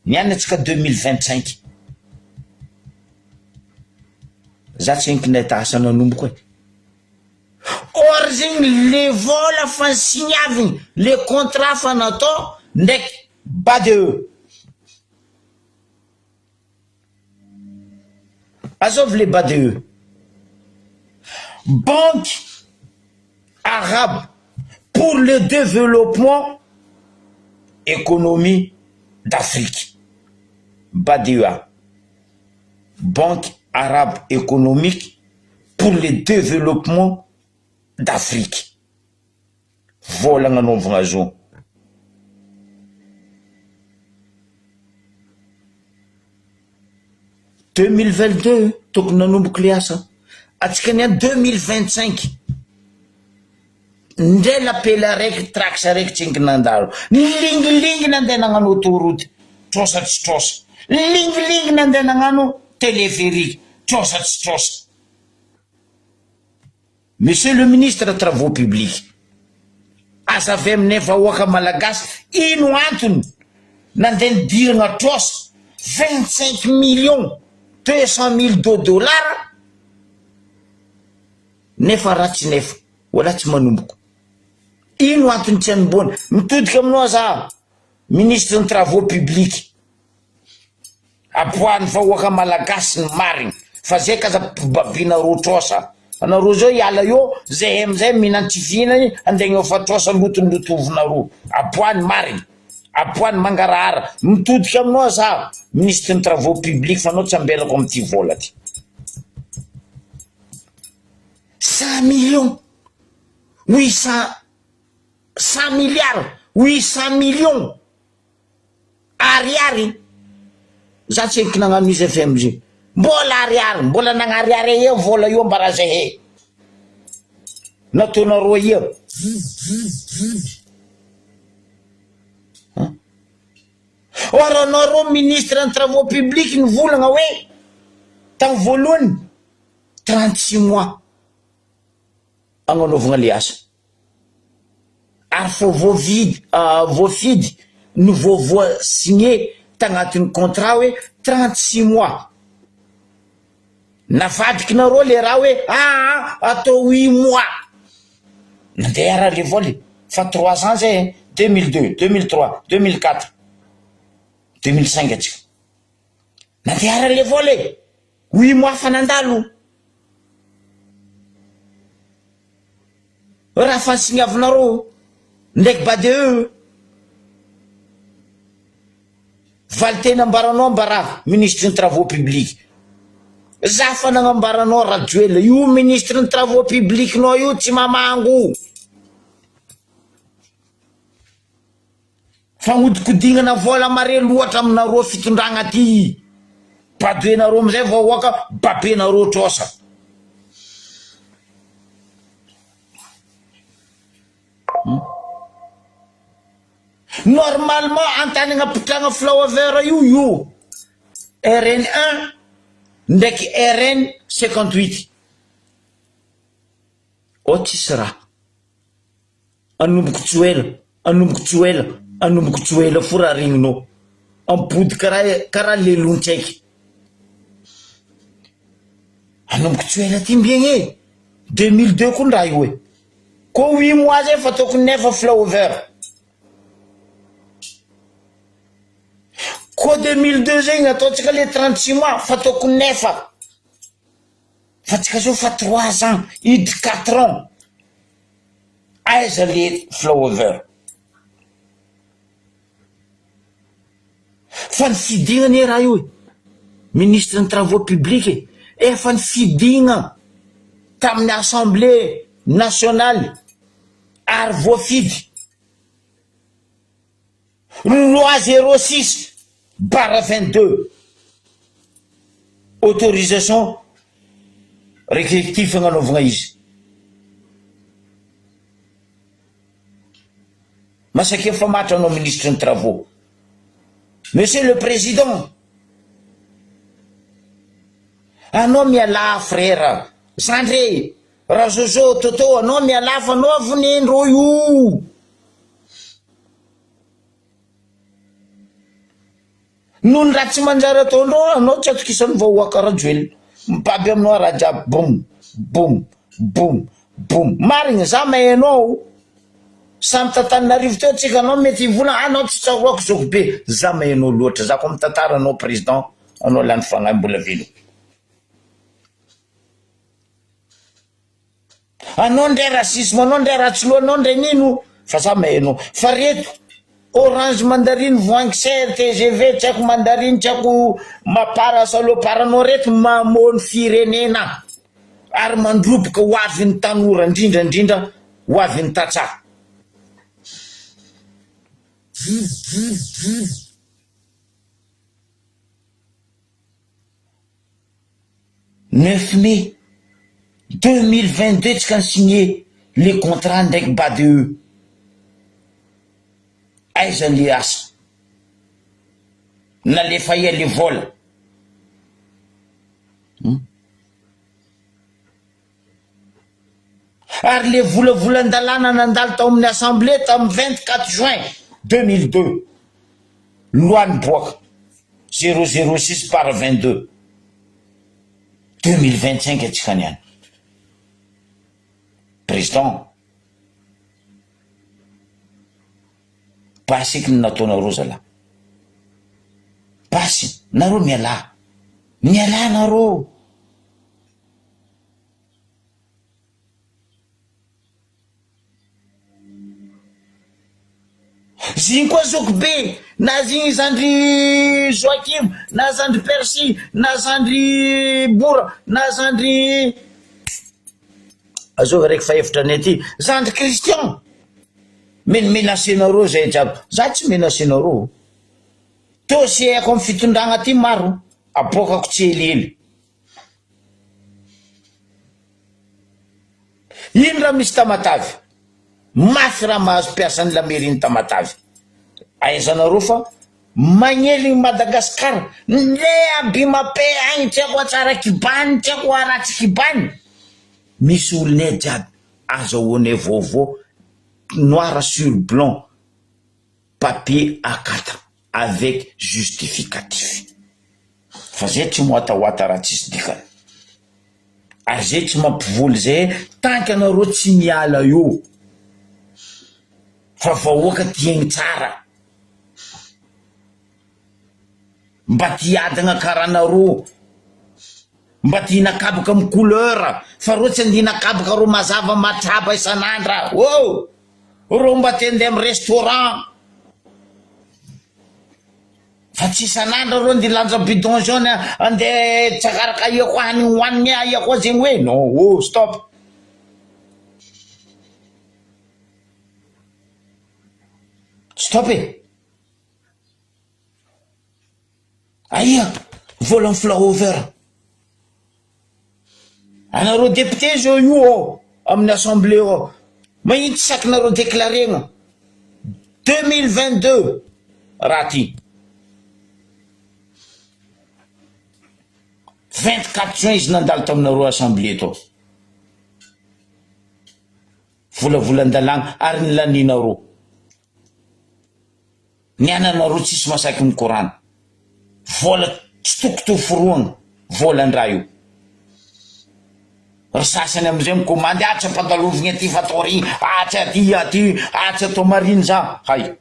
niany antsika 2025, za tsy henoko nahita asa nanomboko e! Or zegny le vôla fa nisignavigny, le contrat fa natao ndraiky BADE. Azovy le BADE. Banque arabe pour le développement économie d'Afrique. BADEA. Banque arabe économique pour le développement d'Afrique. Vola agnanaovagna zo. 2022 tokony nanomboka le asa, atsika niany 2025 ndray lapely araiky trax araiky tsy enky nandalo, nilingilingy nandeha nagnano autoroute trosa tsy trosa, nilingilingy nandeha nagnano téléphérique trosa tsy trosa. Monsieur le ministre travaux publics, aza avy aminay vahoaka malagasy ino antony nandeha nidirana trosa 25 millions 200 mille de dollars nefa ratsy nefa wala tsy manomboko ino antony tsy anomboana mitodika aminao aza ministre ny travaux publics Aboahan'ny vahoaka malagasy ny marigny fa zay ka aza mpibabinareo trosa anareo zao hiala eo zay amizay mihinan tsy fihinany andeha hagnofa trosa lotony lotovinareo aboaha ny marigny aboaha ny mangarahara mitodika aminao za ministre ny travaux publics fa anao tsy ambelako amity vola ty cent millions huit cent cent milliards huit cent millions Ariary za tsy henoko nagnano izy FMG mbola ariary mbola nagnariary aia vola io ambara zahay nataonareo aia an or anareo ministre ny travaux publics nivolagna hoe tamy voalohany 36 mois agnanaovagna le asa ary fô voavidy voafidy no vao voa signé tagnatin'ny contrat hoe 36 mois navadikinareo le raha hoe aa atao huit mois nandeha ara le vola e fa trois ans zay e 2002 2003 2004 2005 atsika nandeha ara le vola e huit mois fa nandalo Raha fansignavinareo ndraiky BADE valiteny ambaranao ambara ministre ny travaux publics za fa nagnambaranao Rajoelina io ministre ny travaux publics nao io tsy mamango Fagnodikodignana vola mare loatra aminareo fitondragna ty. Badoenareo amizay vahoaka babenareo trosa. Normalement antany agnapitrahagna flyover io io RN un ndraiky RN 58 ao tsisy raha. Anomboko tsy ho ela, anomboko tsy ho ela, anomboko tsy ho ela fo raha regninao. Ampody karaha karaha lelon-tsaiky. Anomboko tsy ho ela ty mbiagny e! 2002 koa ny raha io e! Koa huit mois zay fa tokony nefa flyover. Koa 2002 zegny ataontsika le 36 mois fa tokony nefa. Fa tsika zao fa trois ans hiditry quatre ans aiza le flyover. Fa ny fidigna anie raha io e, ministre ny travaux publics e, efa nifidigna tamin'ny assemblée nationale ary voafidy. Loi 06 barre 22 autorisation recrectif agnanaovagna izy. Masakia famatra anao ministre ny travaux. Monsieur le président, anao mialà frère, zandry e, Razozo, Toto, anao mialà fa anao avonendreo io. Noho ny raha tsy manjary ataonao anao tsy atokisan'ny vahoaka Rajoelina. Mibaby aminao raha jiaby boum boum boum boum. Marigny za mahay anao. Samy t'Antananarivo teo tsika anao mety hivolagna anao tsy tsaroako zoky be. Za mahay anao loatra za koa mitantara anao président anao lany fagnahy mbola velogno. Anao ndray racisme anao ndray ratsy loha anao ndray nino fa za mahay anao fa reto orange mandarine voangy ser tgv tsy haiko mandarine tsy haiko mapara salopard anao reto mamono firenena ary mandroboka ho avin'ny tanora ndrindra ndrindra ho avin'ny tantsaha. Neuf mai 2022 tsika ni signé le contrat ndraiky BADE aiza le asa nalefa aia le vola hum ary le volavolan-dalàna nandalo tao amin'ny assemblée tamin'ny 24 juin 2002 loi niboaka 006 par 22 2025 antsika niany président basy eky ny nataonareo zalahy basy nareo mialà mialà nareo. Zigny koa zoky be, na zigny zandry Joachim, na zandry Percy, na zandry Bora, na zandry azovy araiky fahefatra anay aty, zandry Christian, menomenasenareo zay jiaby, za tsy menasenareo, dossier-ko amy fitondragna aty maro, aboakako tsihelihely. Ino raha misy Tamatave? Mafy raha mahazo mpiasan'ny la mairie ny Tamatave. Ahaizanareo fa magneligny Madagascar, nde Abimape agny tsy haiko hatsara kibany tsy haiko haratsy kibany. Misy olonay jiaby azahoanay vaovao noir sur blanc. Papier A quatre avec justificatif fa zay tsy moatahoata raha tsisy dikany ary zay tsy mampivoly zay tant que anareo tsy miala eo fa vahoaka tiagny tsara mba tiadagna karaha nareo mba ti hinakabaka amy couleur fa reo tsy ande hinakabaka reo mazava matraba isan'andra oh! Reo mba te andeha am restaurant fa tsy isan'andro reo andeha hilanja bidon jaune andeha tsakaraka aia koa hanigny hohanigny aia koa zegny hoe non oh stop. Stop e! Aia volan'ny flyover? Anareo député zao io ao amin'ny assemblée ao, magnino tsy sakinareo déclarena? 2022 raha ty. 24 juin izy nandalo taminareo assemblée tao. Volavolan-dalàgna ary ny laninareo. Ny ananareo tsisy masaky mikorana. Vola tsy tokotro forohagna volan-draha io. Ry sasany amizay mikomandy ah tsy ampandalovigny aty fa atao ary ah tsy aty aty ah tsy atao mariny za hay.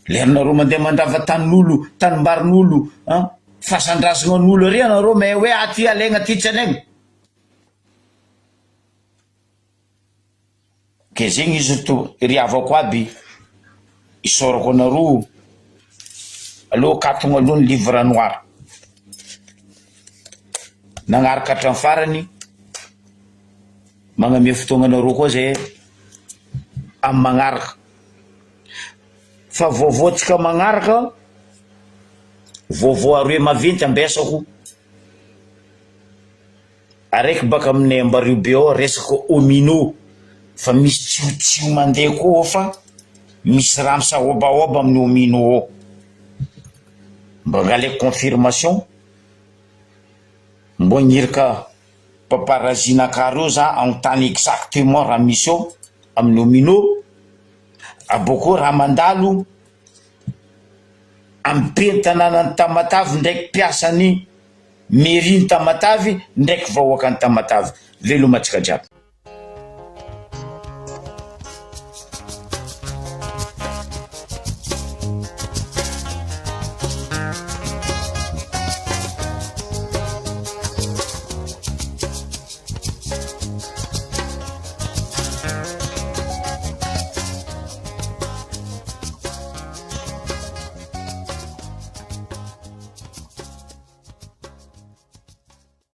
Lerinareo mandeha mandrava tanin'olo tanimbarin'olo an fasan-drazagnan'olo ary anareo mais hoe aty alaigna aty tsy alaigna. Ke zegny izy to ry havako aby isaorako anareo aleo akatogno aloha ny livre noir nagnaraka hatramy farany magnamia fotoagna anareo koa zay amy magnaraka fa vaovaontsika magnaraka vaovao aroe maventy ambesako. Araiky baka aminay Ambario be ao resaka omino fa misy tsiotsio mandeha koa ao fa misy raha misahobahoba amin'ny omino ao. Mba angalaiko confirmation mbô niraka paparazzi naka reo za anontany exactement raha misy ao amin'ny omino, abôkeo raha mandalo amin'ny ben'ny tanànan'i Tamatave ndraiky mpiasan'ny Mairie ny Tamatave ndraiky vahoakan'i Tamatave. Veloma antsika jiaby.